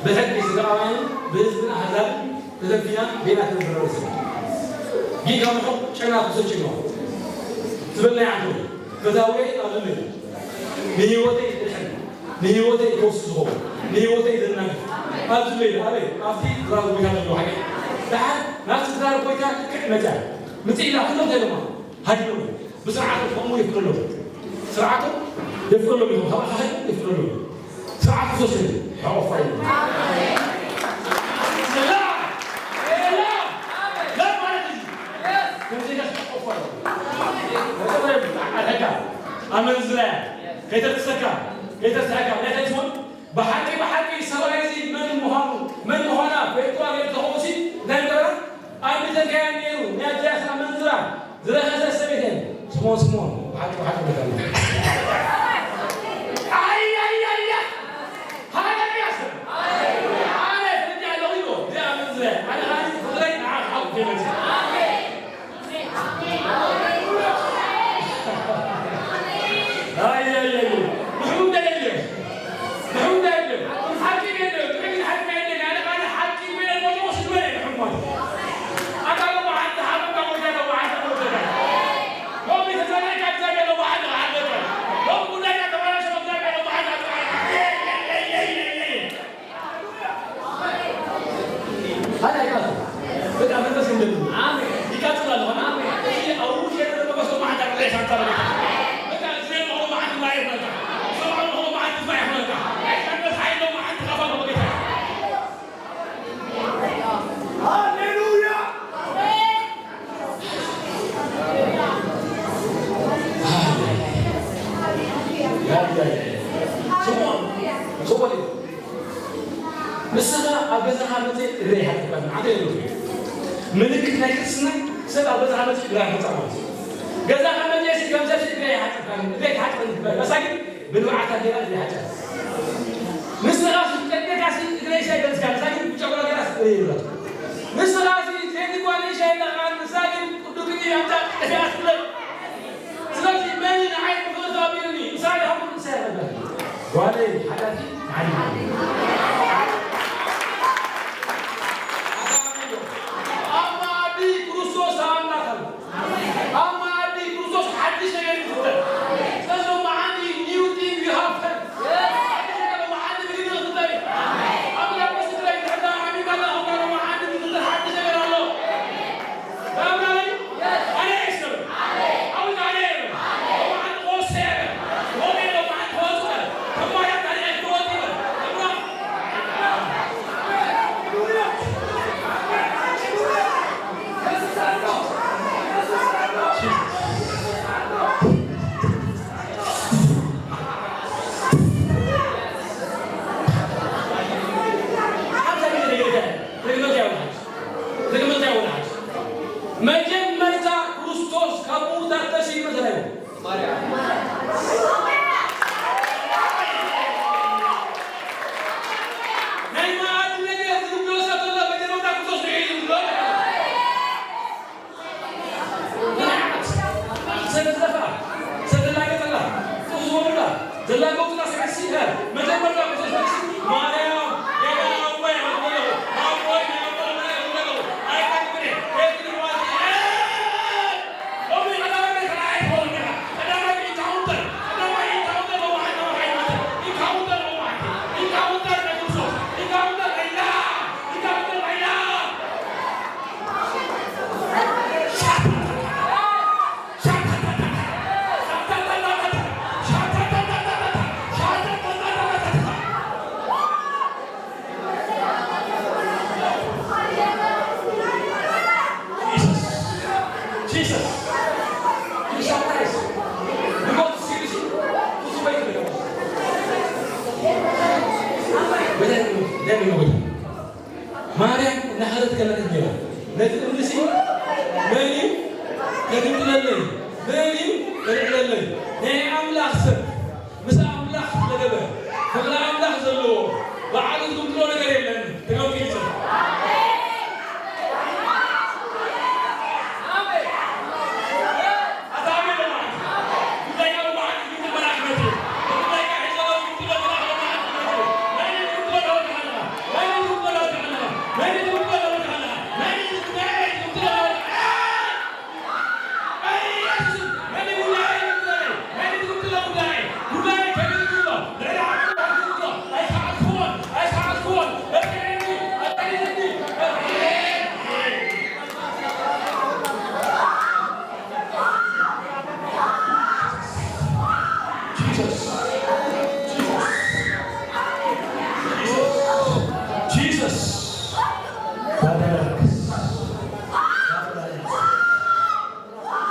ብሕጊ ሰዱቃውያን ብህዝብን ኣህዛብን ተፈቲና በይና ተንዝረረ ስለ ጌጋ ምሕቕ ጨና ክሰጭኖ ትብል ናይ ዓንቶ ፈታወይ ኣብዚ ምድሪ ንህይወተይ ዝድሕን ንህይወተይ ፈውሲ ዝኸውን ንህይወተይ ዘናግፍ ኣብዚ ምድሪ ኣበይ ኣብቲ ድራር ጎይታ ዘለዎ ሓቂ ደሓር ናብቲ ድራር ጎይታ ልክዕ መፅያ ምፅኢላ ኩሎም እንታይ ኢሎማ ሃዲሞም እዮም። ብስርዓቱ ከምኡ የፍቅደሎም። ስርዓቱ የፍቅደሎም እዮም። ካብ ኣኻኺ የፍቅደሎም እዮም። ስርዓቱ ክርስቶስ እዩ። ሕቆፋ እዩ። ሰላም! ሰላም! ሰላም ማለት እዩ። ከምዚ ኢልካ ሕቆፋ እዩ። ኣልሐካ፣ ኣመንዝራ እያ። ከይተርክሰካ፣ ከይተርስሐካ፣ እንታይ ትኾን? ብሓቂ፣ ብሓቂ ሰብኣይ እዚ መን ምዃኑ፣ መን ምዃና ፈሊጥዋ ገይሩ ተኸውሲ፣ እንታይ ገበራ? ኣንዲ ተንካያ ነይሩ፣ ናይ ኣጃያስ ኣመንዝራ ዝረኸሰ ሰበይተን። ስምኦን፣ ስምኦን፣ ብሓቂ፣ ብሓቂ እብለካ ኣለኹ። ኣይ፣ ኣይ፣ ኣይ፣ ኣይ። ሃሌሉያ ሰብ። ኣነ ፈሊጠ ኣለኹ ኢሉ፣ እዚ ኣመንዝራ። ኣነ ኸኣ ፍቕረይ ንዓኻ ሓቁ ከይመልስ። ኣይ፣ ኣይ፣ ኣይ፣ ኣይ። ንሕሙም እንታይ የድልዮ? ንሕሙም እንታይ የድልዮ? ሓኪም የድልዮ። ጥዑይ ሓኪም የድልዮ። ኣነ፣ ኣነ ሓኪም የድልዮ። ወስድ በለ ንሕሙም። ኣታ ለማዓንቲ ሓመምካ ጎይታ ለማዓንቲ ጎይታ። ሎሚ ተዛሪብካ እግዚኣብሔር ለማዓንቲ ክሓልፈካ። ሎሚ ጉዳይካ ተበላሽዩ እግዚኣብሔር ለማዓንቲ ክሓልፈካ። ኣይ፣ ኣይ፣ ኣይ፣ ኣይ፣ ኣይ። ኣነ ኣይቃጽል። በቃ መንፈስ እንደምን። ኣሜን። ይቃጽል ኣለኹ። ኣሜን። እዚ ኣብ ውሽጥ የለ መንፈስ መዓት ኣብ ሬሳ ተበለ። በቃ እዚ ነው መዓት ማየት መጣ። ሰው ነው መዓት ማየት መጣ። መንፈስ ኃይል ነው መዓት ተካፋ ነው በጌታ። ሃሌሉያ። ስምዖን፣ ስምዖን፣ ንስኻ ኣብ ገዛኻ መጽእ እግረይ ይሓጽበኒ፣ ዓንተ የብሉን። ምልክት ናይ ክርስትና ሰብ ኣብ ገዛኻ መጽእ እግራ ይሓጽብ ማለት እዩ። ገዛኻ መጽእ ሲ ከም ሰብ ሲ እግረይ ይሓጽበኒ፣ እግረይ ይሓጽበኒ ትበል። መሳኪን ብንብዓት ኣዴና እግረይ ይሓጽብ። ንስኻ ሲ ጨቀካ ሲ እግረይ ሻይ ገዝካ፣ መሳኪን ብጨጎራ ገይራ ሲ እግረይ ይብላ። ንስኻ ሲ ሴቲ ጓል ሻይ ኣለኻ፣ መሳኪን ቅዱስ ቅዱስ ኣምጻእ እያ ትብለል። ስለዚ መን ንዓይ ክፍቕር ተቐቢሉኒ? ምሳሌ ሃቡኒ፣ ምሳሌ ሃቡኒ። ጓለይ ሓዳሲ ንዓይ ኣብ መኣዲ ክርስቶስ ተኣናኸል። ኣብ መኣዲ ክርስቶስ ሓድሽ ነገር እዩ ዝፍጠር። ስለዚ ሎማዓንቲ new thing you have heard። ሓድሽ ነገር ሎማዓንቲ ብግዲ ክፍጠር እዩ። ኣብ መዳጎ ስድራይ ድሕር ኣሚን ኣለኹ፣ ሎማዓንቲ ዝፍጠር ሓድሽ ነገር ኣሎ። ተኣምናለይ? ኣነ መጀመርታ ክርስቶስ ካብ ምዉታት ተሲኡ መሰለ። ናይ መኣዲ ነገር ዝብሎ ሰብ ዘሎ መጀመርታ ክርስቶስ ንዒ ዝብሎ። ሰብ ዝጠፍኣ፣ ሰብ ዝላገጸላ፣ ጡብ ዝበሉላ፣ ዘላገጹላ ሰዓት ሲኢና፣ መጀመርታ ክርስቶስ ንዒ ማርያም፣ ጌጋ ኣቦይ፣ ኣቦይ፣ ኣቦይ፣ ኣቦይ፣ ኣቦይ፣ ኣይቀድምኒ፣ ኣይቀድምኒ። Jesus. Jesus. You shall rise. You go to see this. Who is waiting? Let me know. Let me know. ማርያም እናኸደት ከለቀት ነይራ። ነቲ እምኒሲ መን እዩ ከግምጥለለይ? መን እዩ ከልዕለለይ? ናይ ኣምላኽ ሰብ፣ ምስ ኣምላኽ ዝለገበ፣ ፍቕሪ ኣምላኽ ዘለዎ፣ ባዕሉ ዝግምጥሎ ነገር የለን። ተገምጢሉ ይጸንሕ። Jesus. Jesus. Jesus.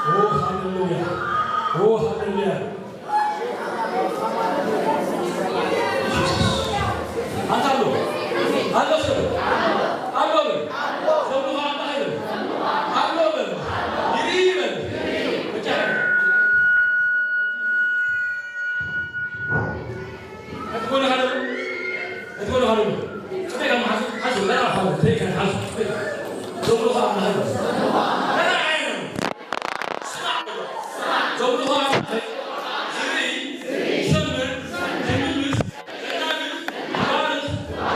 Oh, hallelujah. Oh, hallelujah. Jesus. ኣንታ ኣሎ። ኣሎ ሰብ። ኣሎ በል። ሰብሉ ኸዓ ኣንታ ኸይበል። ኣሎ በል። ይሪ በል። ብቻ። እቲ ጎንኻ ዘሎ፣ እቲ ጎንኻ ዘሎ። ጽበይ ካብ መሓዙ፣ ሓዙ፣ ላ፣ ሓዙ፣ ተይ ካብ ሓዙ፣ ጽበይ። ዘምልኾ ኣምላኽ ኣሎ። ላ፣ ዓይኑ። ስማዕ በሎ። ዘምልኾ ኣምላኽ ዝርኢ፣ ዝሰምዕ፣ ዝምልስ፣ ዘናግፍ፣ ዝባርኽ፣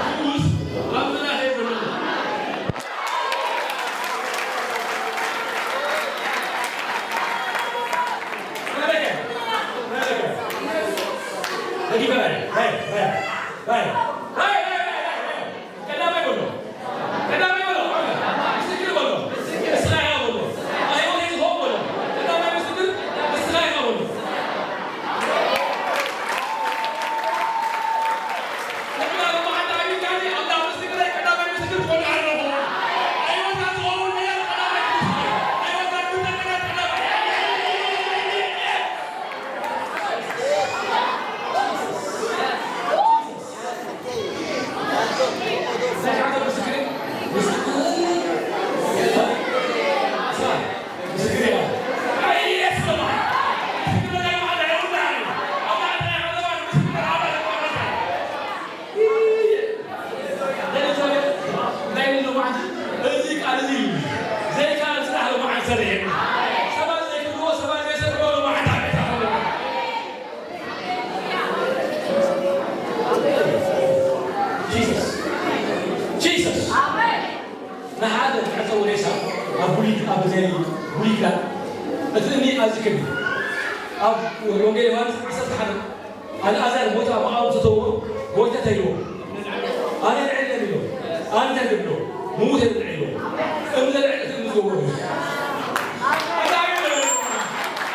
ዝፍውስ፣ ኣምላኽ እዩ ዘሎ። Jesus. ንሓደ መዕጸዊ ሬሳ ኣብ ብሉይ፣ ኣብ ናይ ብሉይ ኪዳን እቲ እምኒ ኣዝዩ ከቢድ እዩ። ኣብ ወንጌል ዮሃንስ ዓሰርተ ሓደ ኣልኣዛር ሞይቱ ኣብ መቓብር ዝተወ፣ ጎይታ እንታይ ኢልዎ? ኣነ የልዕል ኢልዎ። ኣነ እንታይ ክብሎ? ምዉት የብልዕ ኢልዎ። እምኒ ዘልዕል እቲ እምኒ ዝገበሮ እዩ። ኣታ ኣሜን በል።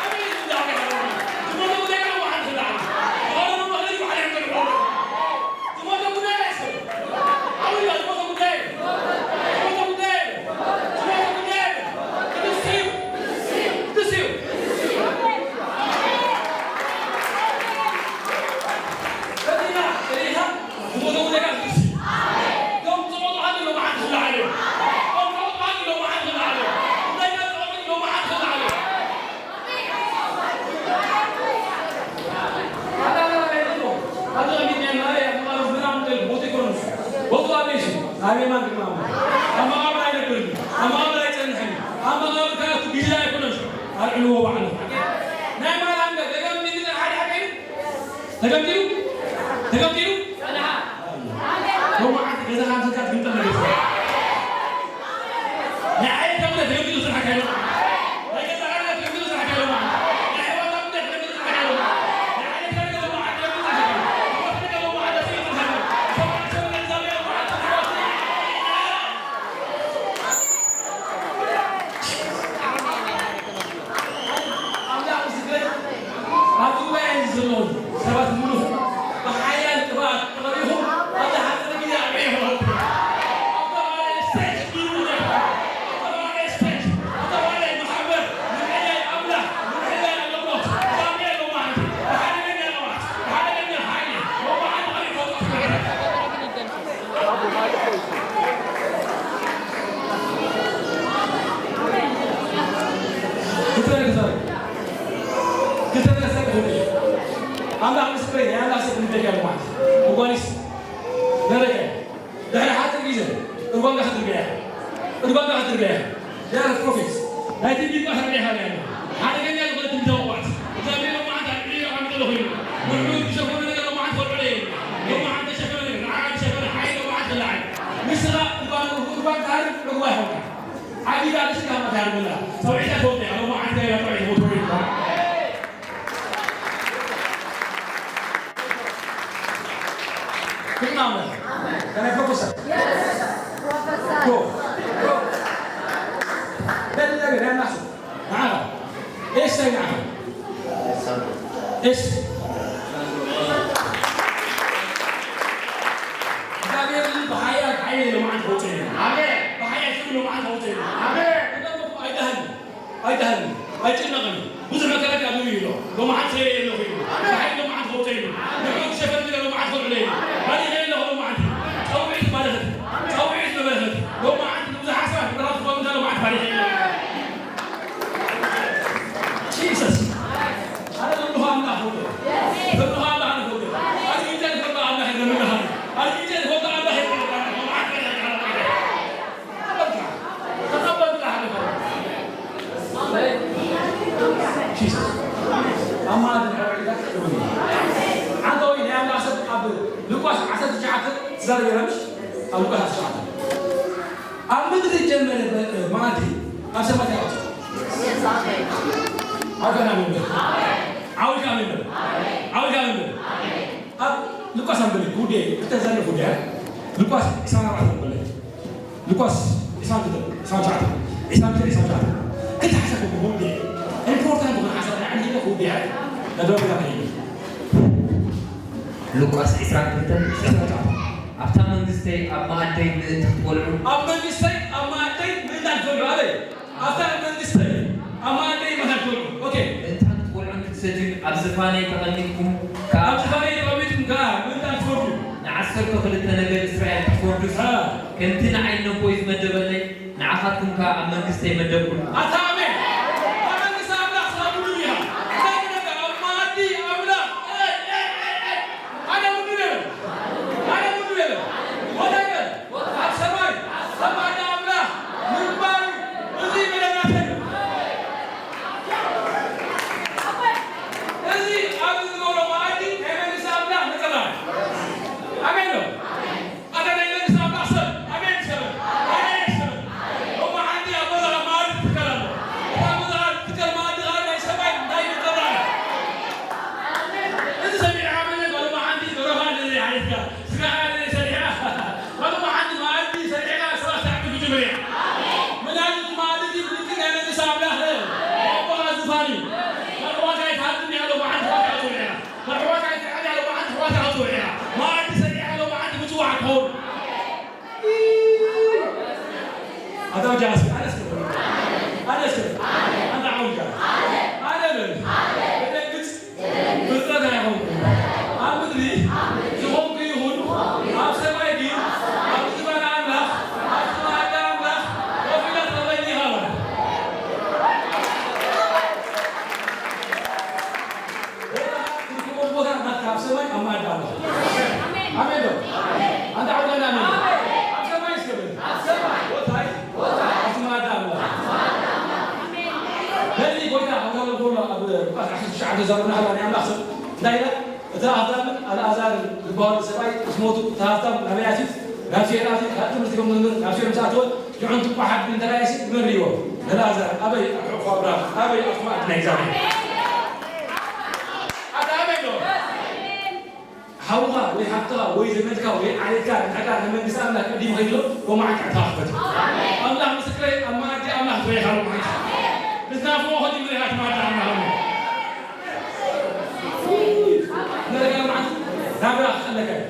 ኣሜን ይብላዕ። ዝሞተ ጉዳይ ነው መዓልቲ ዝለዓለ። ዝኾነ መኽለሊ ባዕሉ ይምጥር። ዝሞተ ጉዳይ ኣይሰብ። ዓው ኢላ ዝሞተ ጉዳይ። ዝሞተ ጉዳይ። ዝሞተ ጉዳይ። ቅዱስ እዩ። ቅዱስ እዩ። በዚና ርኢኻ ዝሞተ ጉዳይ ቅዱስ እዩ። እቶም ዝሞቱ ዓዲ ሎማዓንቲ ዝለዓሉ እዮም። እቶም ዝሞቱ ዓዲ ሎማዓንቲ ዝለዓሉ እዮም። ኣሜን። ማን ግርማ ኣምላኽ። ኣብ መቓብር ኣይነብርን። ኣብ መቓብር ኣይጸንሕን። ኣብ መቓብር ከኣ እቱ ግዜ ኣይኮነን። ኣልዕልዎ ባዕሉ። ናይ ማርያም ገ-፣ ገገም ድንግል ሓደ ሓደ እዩ። ተገምጢሉ? ተገምጢሉ? ሎማዓንቲ ገዛኻ ምስልካ ትግምጠል ነገር። ንዓይ ተምለ ተገምጢሉ ስራሕካ ኢሉ። ናይ ገዛ ዓርነት ተገምጢሉ ስራሕካ ኢሉ። ናይ ህይወት ኣምነት ተገምጢሉ ስራሕካ ኢሉ። ናይ ዓሌት ነገር ሎማዓንቲ ተገምጢሉ ስራሕካ ኢሉ። ህይወት ነገር ሎማዓንቲ ተገምጢሉ ስራሕካ ኢሉ። ኣምላኽ ምስክረይ፣ ኣብዚ ጉባኤ ዘለዉ ሰባት ሙሉእ ብሓያል ቅብኣት ተቐቢኹም ኣብዛ ሓፂር ግዜ ኣብ ዕዮ ክረኽቡ። ኣብ ዝተፈላለየ ስቴጅ ክህልዉ እዮም። ኣብ ዝተፈላለየ ስቴጅ፣ ኣብ ዝተፈላለየ ማሕበር ንምሕያይ ኣምላኽ፣ ንምሕያይ ኣገልግሎት፣ እግዚኣብሔር ሎማዓንቲ ብሓደገኛ ቅብኣት፣ ብሓደገኛ ሓይሊ ሎማዓንቲ ኣብ ዕዮ ክረኽቡ። ክልተ ነገር ክዛረብ። ክልተ ነገር ክዛረብ። ኣምላኽ ምስክረይ፣ ናይ ኣምላኽ ሰብ ንደገ ኣለማት። እጓኒስ ደረገ። ድሕሪ ሓፂር ግዜ እርጓንጋ ክትርገያ። እርጓንጋ ክትርገያ። They are prophets። ናይ ትንቢት ቃል ሓደገኛ ዝኾነ ትንቢታዊ ቅብኣት። እግዚኣብሔር ሎማዓንቲ ኣብ ልዕሊኡ ኣቐሚጡ ዘሎ ኮይኑ። ንዕኡ ዝሸፈነ ነገር ሎማዓንቲ ከልዕሎ የለን። ሎማዓንቲ ዝተሸፈነ ነገር፣ ንዓኻ ዝሸፈነ ሓይሊ ሎማዓንቲ ክለዓል። ንስኻ እርጓን፣ እርጓን ትሃርም ዕጉባ ይኾንካ። ዓቢዳ ንስኻ መታርምላ። ጸውዒታ ትወጥያ፣ ሎማዓንቲ ጋይላ ጸውዒት ሞቶ ይባል። Can I prophesy? Go. Go. Let me tell you, I'm not ንዓኻ። እሰይ ንዓኻ። እስ-፣ እግዚኣብሔር ብሓያል ሓይሊ ሎማዓንቲ ከውፅእ እዩ። ኣሜን። ብሓያል ስም ሎማዓንቲ ከውፅእ እዩ። ኣሜን። ኣይዳህልን። ኣይዳህልን። ኣይጭነቕን። ብዙሕ መከራ ካብ እዩ ኢሎ። ሎማዓንቲ ሰየ የለኹ እዩ። ብሓይሊ ሎማዓንቲ ከውፅእ እዩ። ንዑ ዝሸፈን ነገር ሎማዓንቲ ከውፅእ እዩ። ባሪኸ የለኹ ሎማዓንቲ። ጸውዒት ባረኸት። ጸውዒት መበረኸት። ሎማዓንቲ ብዙሓት ሰባት ንብረት ዝኾኑ እንዳ ሎማዓንቲ ባሪኸ የለኹ። Jesus. ኣነ ዘምልኾ ኣምላኽ ይፈልጦ። ዘምልኾ ኣምላኽ ይፈልጦ። ኣርኢተ ዝፈልጦ ኣምላኽ የለን። ኣርኢተ ዝፈልጦ ኣምላኽ የለን። Jesus. ኣማን። ዓንተወይ ናይ ኣምላኽ ሰብ ኣብ ሉቃስ ዓሰርተ ትሽዓተ ትዛረብ የለምሽ? ኣብ ሉቃስ ዓሰርተ ትሽዓተ ኣብ ምድሪ ጀመረ በ-፣ መዓልቲ ኣብ ሰማይ ተቐመጠ። ዓውካ ኣሜን በል። ዓውካ ኣሜን በል። ዓውካ ኣሜን በል። ኣብ ሉቃስ ኣንብበለይ፣ ክውድያ እዩ። ክልተ ዘለ ክውድያ። ሉቃስ ዕስራን ኣርባዕተን ኣንብበለይ። ሉቃስ ዕስራን ክልተ፣ ዕስራን ትሽዓተ፣ ዕስራን ክልተ፣ ዕስራን ትሽዓተ። ክልተ ሓሳብ ክውድያ። ኢምፖርታንት ዝኾነ ሓሳብ ንዓይ ክውድያ። ነደው ኢላ ከይዱ። ሉቃስ ዕስራን ክልተን ዕስራን ትሽዓተን። ኣብታ መንግስተይ ኣብ መኣደይ ምእንቲ ክትበልዑ። ኣብ መንግስተይ ኣብ መኣደይ ምእንቲ ክትበልዑ ኣበይ? ኣብታ መንግስተይ ኣብ መኣደይ ምእንቲ ክትበልዑ። ኦኬ። ምእንቲ ክትበልዑን ክትሰትዩን ኣብ ዝፋነይ ተቐሚጥኩም ከኣ። ኣብ ዝፋነይ ተቐሚጥኩም ከኣ ምእንቲ ክትፈርዱ። ንዓሰርተ ክልተ ነገድ እስራኤል ክትፈርዱስ። አ። ከምቲ ንዓይ ነቦይ ዝመደበለይ ንዓኻትኩም ከኣ ኣብ መንግስተይ መደብኩም። ኣታ ኣሜን። ኣብ መንግስቲ ኣምላኽ ስለ ኩሉ ኢኻ። እንታይ ክነካ ኣብ መኣዲ ኣምላኽ። ኤይ፣ ኤይ፣ ኤይ፣ ኤይ። ኣነ ውዱድ የለን። ኣነ ውዱድ የለን። ቦታ የለን። ኣብ ሰማይ፣ ኣብ መኣዲ ኣምላኽ ምንባር እዚ መደብ ናተይ እዩ። እዚ ኣብዚ ዝገብሮ መኣዲ ናይ መንግስቲ ኣምላኽ ነጸላ። ኣሜን ዶ? ኣታ ናይ መንግስቲ ኣምላኽ ሰብ፣ ኣሜን ይሰበል። ኣሜን ይሰበል። ሎሚ ሓንቲ ኣብ ገዛኻ መኣዲ ትትከል ኣሎ። ነዚ ጎይታ ኣብ ዛረብ ከሎ ኣብ ሉቃስ ዓሰርተ ትሽዓተ ዘረብና ከላ ናይ ኣምላኽ ሰብ እንታይ ኢላ? እቲ ኣዳምን ኣልኣዛርን ዝበሃሉ ሰብኣይ ምስ ሞቱ እቲ ሃብታም ናበይ ኣትዩ? ናብ ሲኦል ኣትዩ። ካብ ትምህርቲ ከም ንምህር ናብ ሲኦል ምስ ኣተወ ንዕንቱ ቋሓት ግን ተራእየሲ ንመን ርእይዎ? ንኣልኣዛር። ኣበይ? ኣብ ሕቑፎ ኣብርሃም። ኣበይ? ኣብቲ መኣዲ ናይ እግዚኣብሔር። ኣታ ኣበይ ኣሎ? ሓውኻ ወይ ሓፍትኻ ወይ ዘመድካ ወይ ዓሌትካ ንዕዳ ንመንግስቲ ኣምላኽ ቀዲሙ ከይድሎ ሎማዓንቲ ዕዳኻ ክፈት። ኣምላኽ ምስክረይ ኣብ መኣዲ ኣምላኽ ትረኢኻ ሎማዓንቲ። ብዝናፍቆ ከዲሙ ሪኻ እቲ መኣዲ ኣምላኽ ኣሎ። ነገ ሎማዓንቲ ናብራ ክቐለካ እዩ።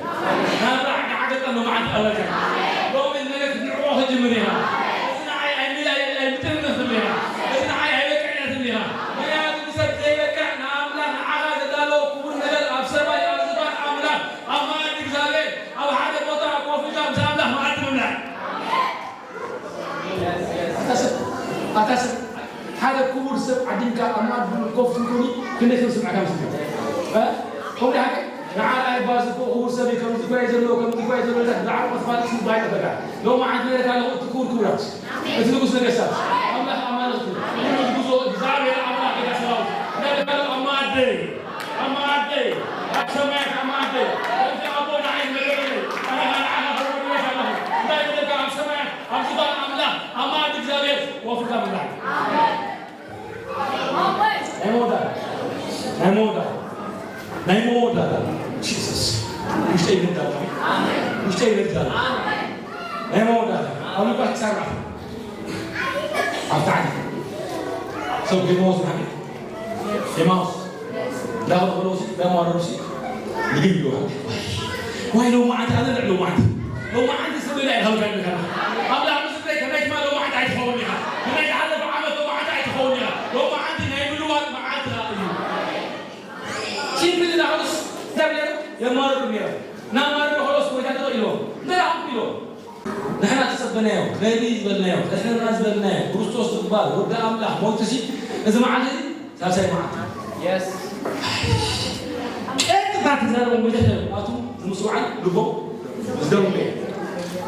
ናብራ ዓጋዓገጣ ሎማዓንቲ ቀለልካ እዩ። ሎሚ ነገ ክትንዕቆ ክትጅምር ኢኻ። እዚ ንዓይ ኣይምል-፣ ኣይ-፣ ኣይምጥንን ትብል ኢኻ። እዚ ንዓይ ኣይበቅዕን እያ ትብል ኢኻ። ምኽንያቱ ንሰብ ዘይበቅዕ ንኣምላኽ ንዓኻ ዘዳለዎ ክቡር ነገር ኣብ ሰማይ ኣብ ዝባን ኣምላኽ ኣብ መኣዲ እግዚኣብሔር ኣብ ሓደ ቦታ ኮፍ ኢልካ ምስ ኣምላኽ መኣዲ ምብላዕ። ኣታ ሰብ፣ ኣታ ሰብ፣ ሓደ ክቡር ሰብ ዓዲምካ ኣብ መኣዲ ኮፍ ትብሉኒ ክንደይ ከም ዝስምዓካ መስለካ? እ? ከምኡ ሓቂ ንዓና ኣይባስ እኮ ክቡር ሰብ እዩ፣ ከምዚ እኮ እዩ ዘለዎ፣ ከምዚ እኮ እዩ ዘለዎ ኢልካ ብዛዕባ ቁስፋል ስም ባይጠፈካ። ሎሚ ዓንት ነረካ ኣለኹ እቲ ክቡር ክቡራት፣ እቲ ንጉስ ነገስታት፣ ኣምላኽ ኣማልኽቲ፣ ንጉስ ጉዞ እግዚኣብሔር ኣምላኽ ጌታ ሰራዊት፣ ነረካ ኣለኹ ኣብ መኣደይ፣ ኣብ መኣደይ፣ ኣብ ሰማያት ኣብ መኣደይ፣ ከምዚ ኣቦ ንዓይ ዝመደበለይ፣ ኣነ ኸኣ ንዓኻ ከመልክለካ ኣለኹ። እንታይ ይብለካ ኣብ ሰማያት ኣብ ዝባን ኣምላኽ ኣብ መኣዲ እግዚኣብሔር ወፍርካ ምብላዕ። ናይ መወዳእታ፣ ናይ መወዳእታ፣ ናይ መወዳእታ። ጂሰስ ውሽጠይ ይነዳል፣ ውሽጠይ ይነዳል። ናይ መወዳእታ ኣብ ልባ ትሰርሕ ኣብ ታሕቲ ሰብ ዲሞስ ማለት ዲማስ ዳኸሉ ከለውሲ ዳማረሩሲ ምግብ ይብልዋ። ዋይ ሎማዓንቲ ኣነ ልዕሊ ሎማዓንቲ፣ ሎማዓንቲ ሰብ ሌላ ኢኻ ልካ ልካ ኣምላኽ ምስክረይ ከመይ ትማ ሎማዓንቲ ኣይትኸውን ኢኻ፣ ከመይ ዝሓለፈ ዓመት ሎማዓንቲ ኣይትኸውን ኢኻ። ሎማዓንቲ ናይ ምልዋጥ መዓልትኻ እዩ። ሲምፕል ዳኸሉስ ሰብ ነሩ የማረሩ ነሩ ናማረሩ ከሎስ ጎይታ ተጠቕ ኢሎም እንታይ ኣኹም ኢሎም ንሕና ተጸበናዮ፣ ነቢ ዝበልናዮ፣ ድሕርና ዝበልናዮ፣ ክርስቶስ ዝበሃል ወዲ ኣምላኽ ሞይቱሲ፣ እዚ መዓልቲ እዚ ሳልሳይ መዓልቲ። የስ። ቀጥታ ትዛረቦም መጀመርያ ኣቱ ዝምስዋዕን ልቦም ዝደንጉ እዮም።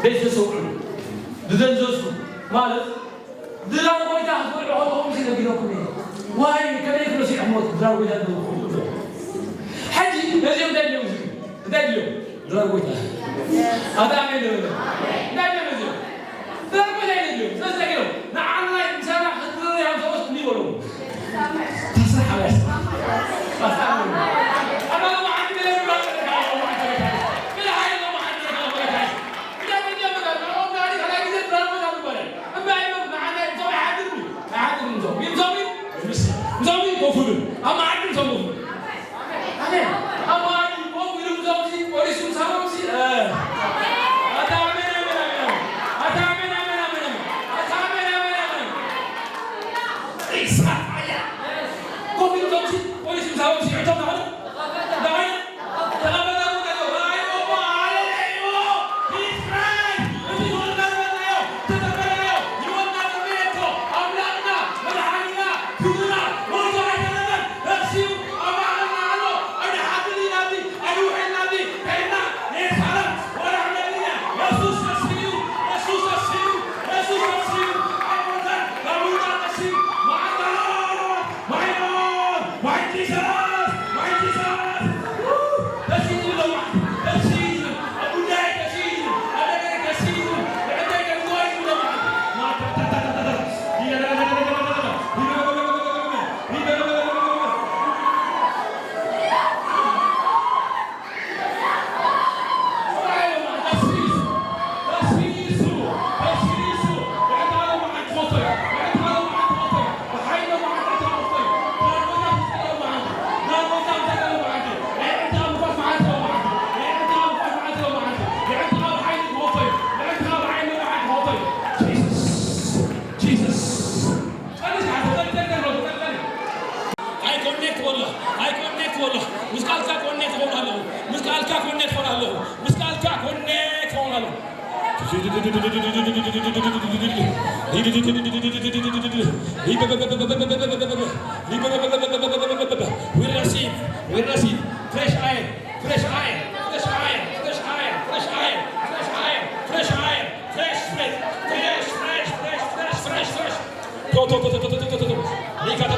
ዘይተሰውዑ፣ ዝደንዘዝኩ ማለት ድራር ጎይታ ክትበልዑ ከለኹም ሲ ነጊረኩም እየ። ዋይ፣ ከመይ ክመሲሑ ክሞት ድራር ጎይታ ዝብልኩም? ሕጂ ነዚኦም እንታይ ድልዮም ዝብሉ? እንታይ ድልዮም? ድራር ጎይታ። ኣታ ኣሜን ይበል። እንታይ ድልዮም እዚኦም? ድራር ጎይታ እዩ ድልዮም። ስለዚ እንታይ ገይሮም? ንዓና ምሳና ክትድረሩ እዮም ሰዎች እንዲህ በሉ። ታስራ ሓዋስ። ኣታ ኣሜን። ኣታ መዓልቲ ገይሮም ድራር ጎይታ። ግን ሓይል መዓልቲ ገይሮም ድራር ጎይታ። My God! My Jesus! My Jesus! Woo! That's easy, Lord. That's easy. I do that, that's easy. I do that, that's easy. I do that, that's easy, Lord. Jesus. ኣይኮኔክት ወላ ኣይኮኔክት ወላ ምስ ቃልካ ኮኔክት ኾን ኣለኹ። ምስ ቃልካ ኮኔክት ኾን ኣለኹ። ምስ ቃልካ ኮኔክት ኾን ኣለኹ። We receive, we receive fresh oil, fresh oil, fresh oil, fresh oil, fresh oil, fresh oil, fresh oil, fresh oil, fresh spirit, fresh, fresh, fresh, fresh, fresh. ቶ ቶ ቶ ቶ ቶ ቶ ቶ ቶ ቶ ቶ ሪካ ታ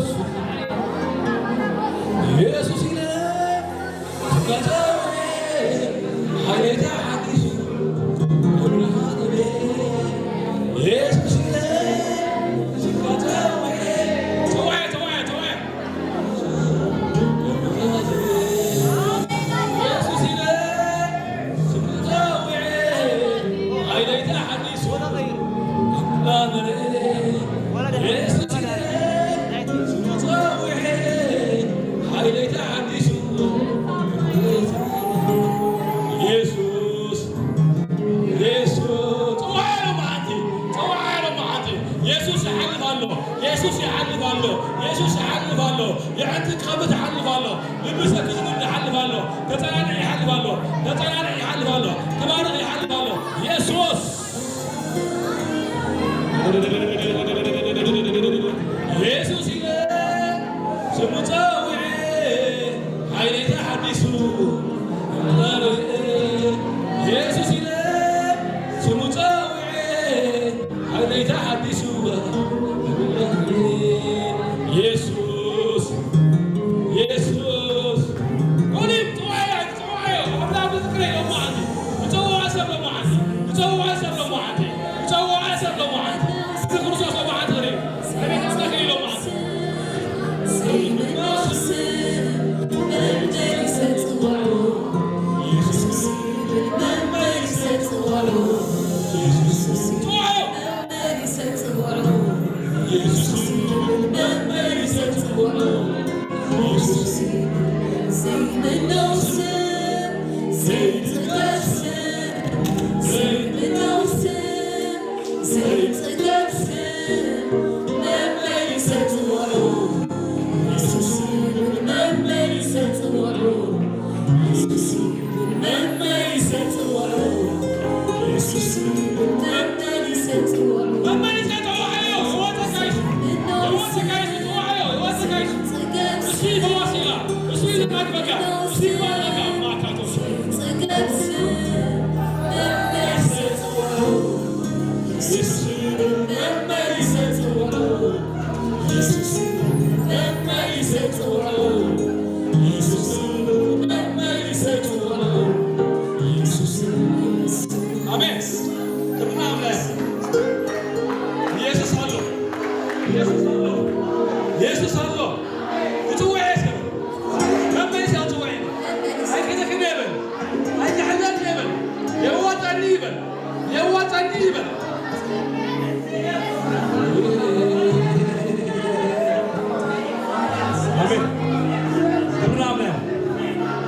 ኢየሱስ፣ ኢየሱስ ኢለ ስምካ ጸውዔ፣ ሓይለይ ተሓዲሱ፣ ክብርኻ ተቤ። ኢየሱስ ኢለ ስምካ ጸውዔ፣ ጸውዔ፣ ጸውዔ፣ ጸውዔ። ኢየሱስ፣ ኢየሱስ፣ ጸውዓሎም መዓልቲ፣ ጸውዓሎም መዓልቲ። ኢየሱስ ይሓልፍ ኣሎ፣ ኢየሱስ ይሓልፍ ኣሎ፣ ኢየሱስ ይሓልፍ ኣሎ። የዕንቲ ክኸብት ይሓልፍ ኣሎ። ልቢ ሰኪኑ ይሓልፍ ኣሎ። ተጸናንዕ ይሓልፍ ኣሎ። ተጸናንዕ ይሓልፍ ኣሎ። ተባረኽ ይሓልፍ ኣሎ። ኢየሱስ፣ ኢየሱስ ኢለ ስሙ ጸውዔ፣ ሓይለይ ተሓዲሱ። ኢየሱስ ኢለ ስሙ ጸውዔ፣ ሓይለይ ተሓዲሱ። ኢየሱስ፣ ኢየሱስ። ቁሊም ጥዋያ፣ ጥዋዮ፣ ኣምላኽ ብዝክረ ኢሎም መዓልቲ። ብጸዋዓ ሰብ ሎም መዓልቲ። ብጸዋዓ ሰብ ሎም መዓልቲ። ብጸዋዓ ሰብ ሎም መዓልቲ። እቲ ክርስቶስ ሎም መዓልቲ ኽርኢ። ከመይ ተስፋ ኢሎም መዓልቲ። ጥዋዮ። መመሊስካ ጸውዓዮ፣ ህይወት ተካይሱ። ህይወት ተካይሱ፣ ጸውዓዮ፣ ህይወት ተካይሱ። እሱ ይፈወስ ኢላ፣ እሱ ይዘጋጅ በቃ፣ እሱ ይባል በቃ። ማካቶ። ኣሜን። ክብሪ ንኣምላኽ። ኢየሱስ ኣሎ። ኢየሱስ ኣሎ። ኢየሱስ ኣሎ። ክጽውዕ እየ ሰብ። መመሊስ እያ ክጽውዕ እየ።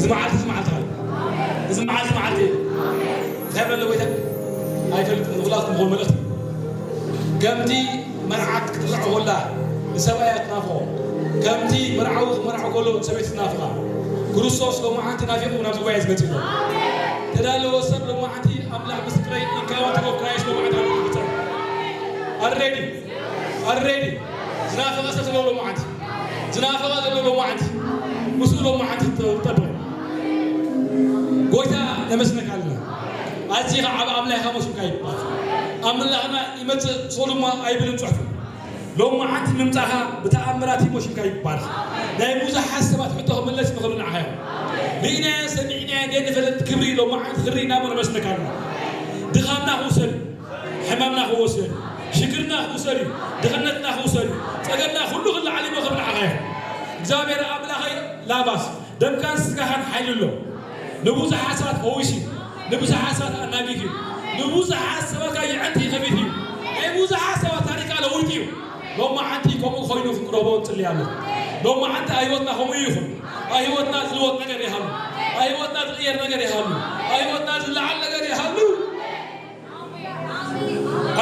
እዚ መዓልቲ እዚ መዓልቲ እዩ። እዚ መዓልቲ መዓልቲ እዩ። እንታይ በለ ጎይታ? ኣይፈልጥን፣ ንኹላትኩም ዝኾን መልእኽቲ። ከምቲ መርዓት ክትጥርዖ ከላ ንሰብኣያ ትናፍቖ፣ ከምቲ መርዓዊ ክመርዓ ከሎ ንሰበይቲ ትናፍቓ፣ ክርስቶስ ሎማዓንቲ ናፊቑ ናብዚ ጉባኤ ዝመጽእ ኣሎ። ተዳለወ ሰብ ሎማዓንቲ ኣምላኽ ምስክረይ ኢንካውንተር ኦፍ ክራይስት ሎማዓንቲ ኣብ ክፍጸም። ኣረዲ ኣረዲ ዝናፈቐ ሰብ ዘሎ ሎማዓንቲ ዝናፈቐ ዘሎ ሎማዓንቲ ምስኡ ሎማዓንቲ ጠብቕ። ጎይታ ነመስግነካ ኣለና። ኣዚኻ ዓብ ኣምላኻ ሞሽምካ ይባል። ኣምላኽና ይመጽእ ሰው ድማ ኣይብልን ጽሑፉ። ሎማዓንቲ ምምጻኻ ብተኣምራት ሞሽምካ ይባል። ናይ ብዙሓት ሰባት ሕቶ ክምለስ ምኽሪ ንዓኻ እዩ። ርኢናዮ ሰሚዕናዮ እንደ ንፈልጥ ክብሪ ሎማዓንቲ ክርኢ ናብ ነመስግነካ ኣለና። ድኻምና ክውሰድ፣ ሕማምና ክወሰድ፣ ሽግርና ክውሰድ እዩ። ድኽነትና ክውሰድ እዩ። ጸገምና ኩሉ ክለዓል እዩ። ክብሪ ንዓኻ እዩ። እግዚኣብሔር ኣምላኸይ ላባስ ደምካን ስጋኻን ሓይሊ ኣሎ። ንብዙሓት ሰባት ፈዊሱ እዩ። ንብዙሓት ሰባት ኣናጊፍ እዩ። ንብዙሓት ሰባት የዕንቲ ከፊት እዩ። ናይ ብዙሓት ሰባት ታሪካ ለውጥ እዩ። ሎማዓንቲ ከምኡ ኮይኑ ክንረኽቦ ንጽሊ ኣሎ። ሎማዓንቲ ኣብ ህይወትና ከምኡ ይኹን። ኣብ ህይወትና ዝልወጥ ነገር ይሃሉ። ኣብ ህይወትና ዝቕየር ነገር ይሃሉ። ኣብ ህይወትና ዝለዓል ነገር ይሃሉ።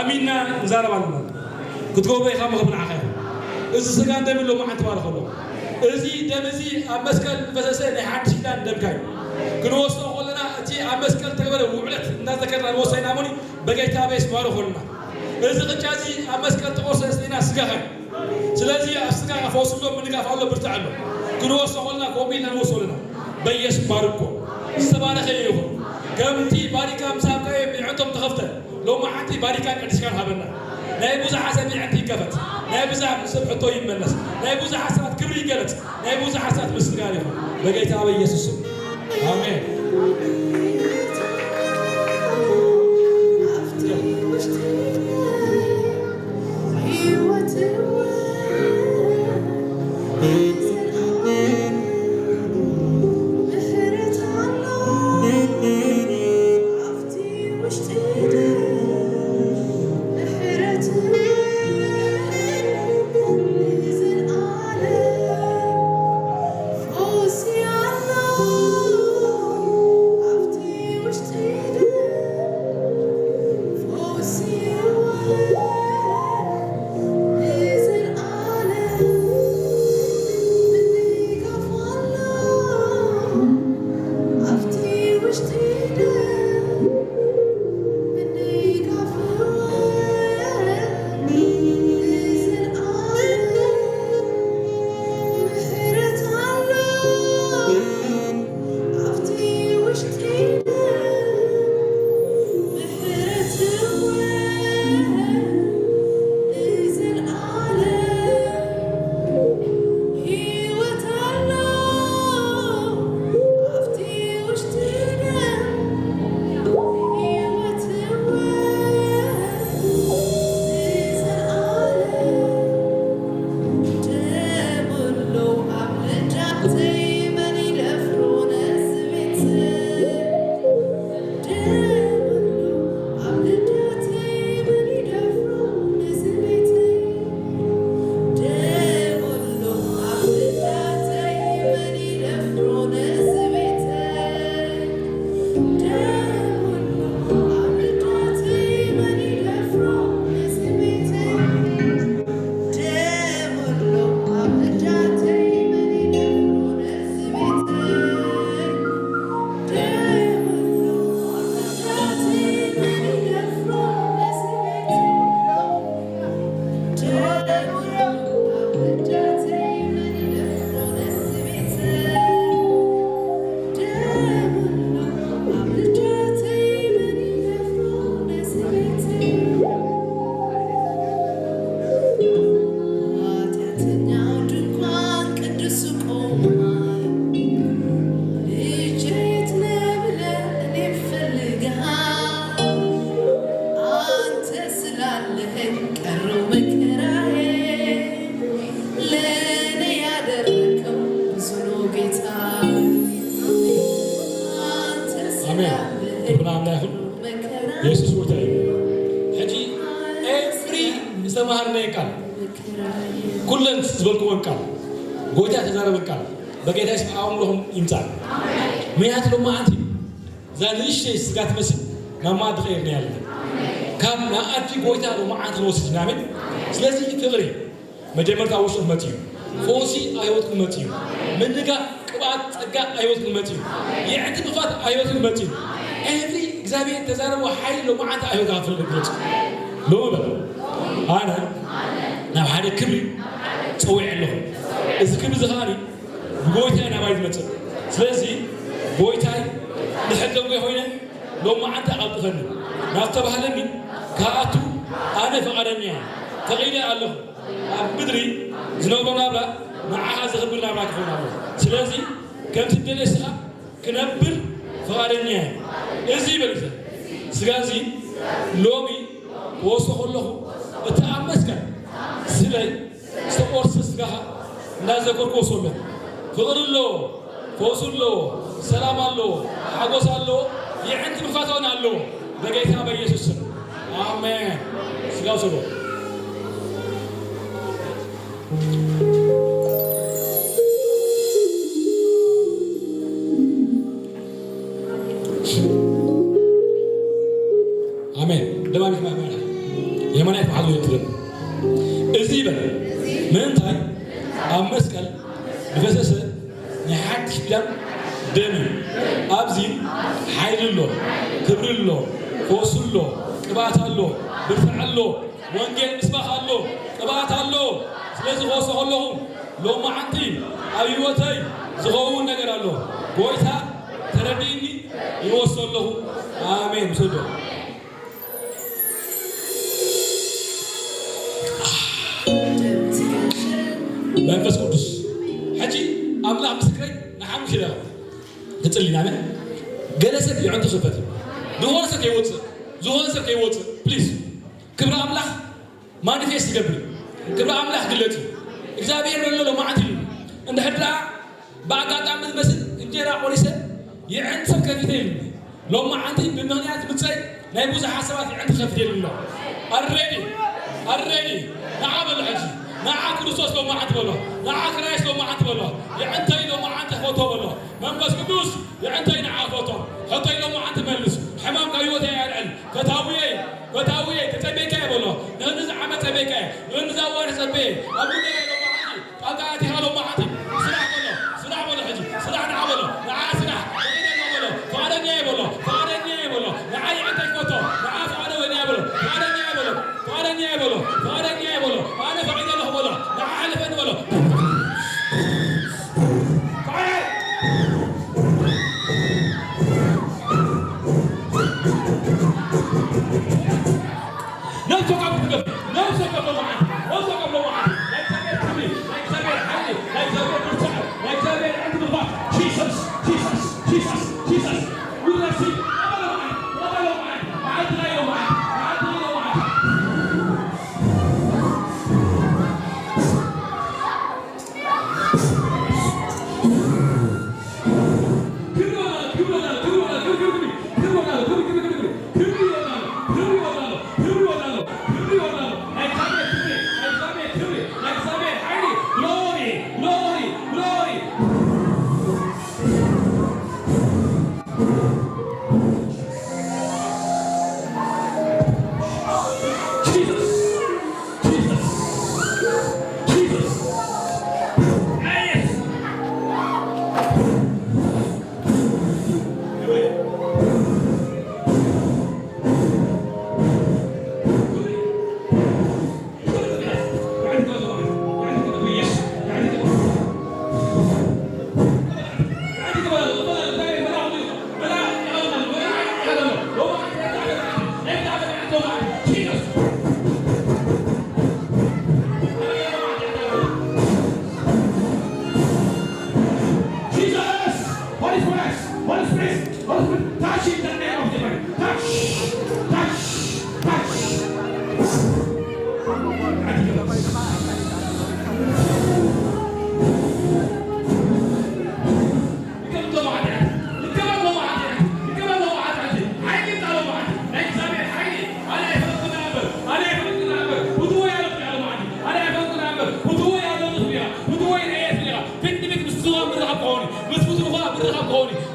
ኣሚንና ንዛረብ ኣለና። ክትገብሮ ኢኻ ምኽብር ንዓኻ ኢኻ። እዚ ስጋን ደምን ሎማዓንቲ ባርኸሎ። እዚ ደም እዚ ኣብ መስቀል ዝፈሰሰ ናይ ሓድሽ ኪዳን ደምካ እዩ። ክንወስዶ ከለና እቲ ኣብ መስቀል ተገበረ ውዕለት እንዳዘከርና ንወስዶ ኢና እሞኒ በጌታ በየሱስ ባርኾልና። እዚ ቅጫ እዚ ኣብ መስቀል ተቆርሰ ስጋኻ እዩ። ስለዚ ኣብ ስጋኻ ፈውሲ ኣሎ፣ ምንጋፍ ኣሎ፣ ብርታዕ ኣሎ። ክንወስዶ ከለና ከምኡ ኢልና ንወስዶ ኣለና። በየሱስ ባርኮ። ዝተባረኸ ይኹን። ከምቲ ባሪካ ምስ ሃብካዮ ብዕንቶም ተኸፍተ። ሎማዓንቲ ባሪካን ቀዲስካን ሃበና። ናይ ብዙሓት ሰብ የዕንቲ ይከፈት። ናይ ብዙሓት ሰብ ሕቶ ይመለስ። ናይ ብዙሓት ሰባት ክብሪ ይገለጽ። ናይ ብዙሓት ሰባት ምስጋና ይኹን። በጌታ በኢየሱስ ስም። ኣሜን። ኣሜን። ክብሪ ንኣምላኽ ይኹን። የሱስ ጎይታ እዩ። ሕጂ ኤቭሪ ዝተማሃርናዮ ቃል፣ ኩለን ዝበልክወን ቃል፣ ጎይታ ተዛረበን ቃል፣ በጌታ የሱስ ኣብ ኣእምሮኹም ይምጻእ። ምክንያቱ ሎማዓንቲ እዛ ንእሽተይ ስጋ ትመስል ናብ መኣዲ ቀይርና ያለና። ካብ መኣዲ ጎይታ ሎማዓንቲ ንወስድ ኢና። ኣሜን። ስለዚ ፍቕሪ መጀመርታ ኣብ ውሽጥኩም መጽዩ፣ ፈውሲ ኣብ ህይወትኩም መጽዩ፣ ምንጋፍ ቅብኣት ጸጋ ኣብ ህይወትኩም መጽዩ፣ የዕንቲ ክፋት ኣብ ህይወትኩም መጽዩ። ኤቭሪ እግዚኣብሔር ተዛረቦ ሓይሊ ሎማዓንቲ ኣብ ህይወትካ ክፍለጥ መጽዩ። ሎሚ በል ኣነ ናብ ሓደ ክብሪ ጸዊዐ ኣለኹ። እዚ ክብሪ እዚ ከኣ ብጎይታ ናባይ ዝመጽእ። ስለዚ ጎይታይ ንሕደጎ ኮይነ ሎማዓንቲ ኣቐልጥፈኒ ናብ ተባህለኒ ከኣቱ ኣነ ፈቓደኛ እየ። ፈቒደ ኣለኹ። ኣብ ምድሪ ዝነብሮ ናብራ ንዓኻ ዘኽብር ናብራ ክኸውን ኣለዎ። ስለዚ ከምቲ ትደልዮ ንስኻ ክነብር ፍቓደኛ እየ። እዚ ይበል እዚ ስጋ እዚ ሎሚ ክወስዶ ከለኹ እቲ ኣብ መስቀል ስለይ ዝተቖርሰ ስጋኻ እንዳዘከርኩ ወስዶ ኣለኹ። ፍቕሪ ኣለዎ፣ ፈውሲ ኣለዎ፣ ሰላም ኣለዎ፣ ሓጎስ ኣለዎ፣ የዕንቲ ብፋታውን ኣለዎ። በጌታ በኢየሱስ ስም ኣሜን። ስጋ ውሰዶ። ኣሜን። ደማሚት ማይ ማይ የማናይት መሓዝ ወይ ትደም እዚ ይበል ምእንታይ ኣብ መስቀል ዝፈሰሰ ናይ ሓድሽ ኪዳን ደም እዩ። ኣብዚ ሓይሊ ኣሎ፣ ክብሪ ኣሎ፣ ፈውሲ ኣሎ፣ ቅብኣት ኣሎ፣ ብርታዕ ኣሎ። ወንጌል ምስባኽ ኣሎ፣ ቅብኣት ኣሎ። ስለዚ ክወስዶ ከለኹ ሎማዓንቲ ኣብ ህይወተይ ዝኸውን ነገር ኣሎ። ጎይታ ተረዲእኒ ይወስዶ ኣለኹ። ኣሜን። ውሰዶ። መንፈስ ቅዱስ ሕጂ ኣምላኽ ምስክረይ ንሓሙሽ ኢለ ክጽሊ ኢና። ኣሜን። ገለ ሰብ የዕንቱ ክፈት እዩ። ዝኾነ ሰብ ከይወፅእ፣ ዝኾነ ሰብ ከይወፅእ ፕሊዝ። ክብሪ ኣምላኽ ማኒፌስት ይገብር እዩ። ክብሪ ኣምላኽ ግለጽ እዩ። እግዚኣብሔር ዘሎ ሎማዓንቲ እዩ። እንድሕር ደኣ ብኣጋጣሚ ዝመስል እንጀራ ቆሪሰ የዕንቱ ሰብ ከፊተ ኢሉ። ሎማዓንቲ ብምኽንያት ምጸይ ናይ ብዙሓት ሰባት የዕንቱ ከፊተ ኢሉ ኣሎ። ኣረዲ ኣረዲ ንዓ በሎ ሕጂ ንዓ ክርስቶስ ሎማዓንቲ በሎ። ንዓ ክራይስት ሎማዓንቲ በሎ። የዕንተይ ሎማዓንቲ ክፈቶ በሎ። መንፈስ ቅዱስ የዕንተይ ንዓ ክፈቶ። ሕቶይ ሎማዓንቲ መልስ። ሕማም ካብ ህይወተይ ኣልዕል። ፈታውየይ ፈታውየይ ተጸበይካየ በሎ። ንእንዚ ዓመት ጸበይካየ። ንእንዚ ኣዋርሕ ጸበየ። ኣብ ጉዳይ ሎማዓንቲ ጣልቃ ኣቲኻ ሎማዓንቲ ስራሕ በሎ። ስራሕ በሎ ሕጂ። ስራሕ ንዓ በሎ። ንዓ ስራሕ። ፈቒደ ኣለኹ በሎ። ፍቓደኛ እየ በሎ። ፍቓደኛ እየ በሎ። ንዓ የዕንተይ ክፈቶ። ንዓ ፍቓደ ወይኒ እየ በሎ። ፍቓደኛ እየ በሎ። ፍቓደኛ እየ በሎ። ፍቓደኛ እየ በሎ። ኣነ ፈቒደ ኣለኹ በሎ። ንዓ ሓልፈኒ በሎ። ፍቓደ ነፍሲ ወከፍ ክትገብ፣ ነፍሲ ወከፍ ሎማዓንቲ፣ ነፍሲ ወከፍ ሎማዓንቲ፣ ናይ እግዚኣብሔር ክብሪ፣ ናይ እግዚኣብሔር ሓይሊ፣ ናይ እግዚኣብሔር ብርትዐ፣ ናይ እግዚኣብሔር ዕንቅፋት፣ ጂሰስ፣ ጂሰስ፣ ጂሰስ፣ ጂሰስ፣ ውረሲ፣ ናባ ሎማዓንቲ፣ ናባ ሎማዓንቲ፣ መዓልቲ ናይ ሎማዓንቲ፣ መዓልቲ ናይ ሎማዓንቲ። Jesus! Jesus! Yes! Jesus! Holy Spirit! Holy Spirit! Holy Spirit! Touch in the name of Jesus! Touch! Touch! Touch!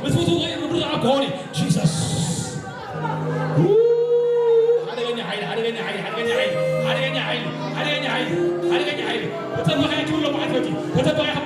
ብትውቱ ዘይብሉ ኣብ ክኾኒ ጂሰስ ሓደገኛ ሓይሊ ሓደገኛ ሓይሊ ሓደገኛ ሓይሊ ሓደገኛ ሓይሊ ሓደገኛ ሓይሊ ሓደገኛ ሓይሊ ተጠበቐ ክብሎ መዓት ፈቲ ተጠበቐ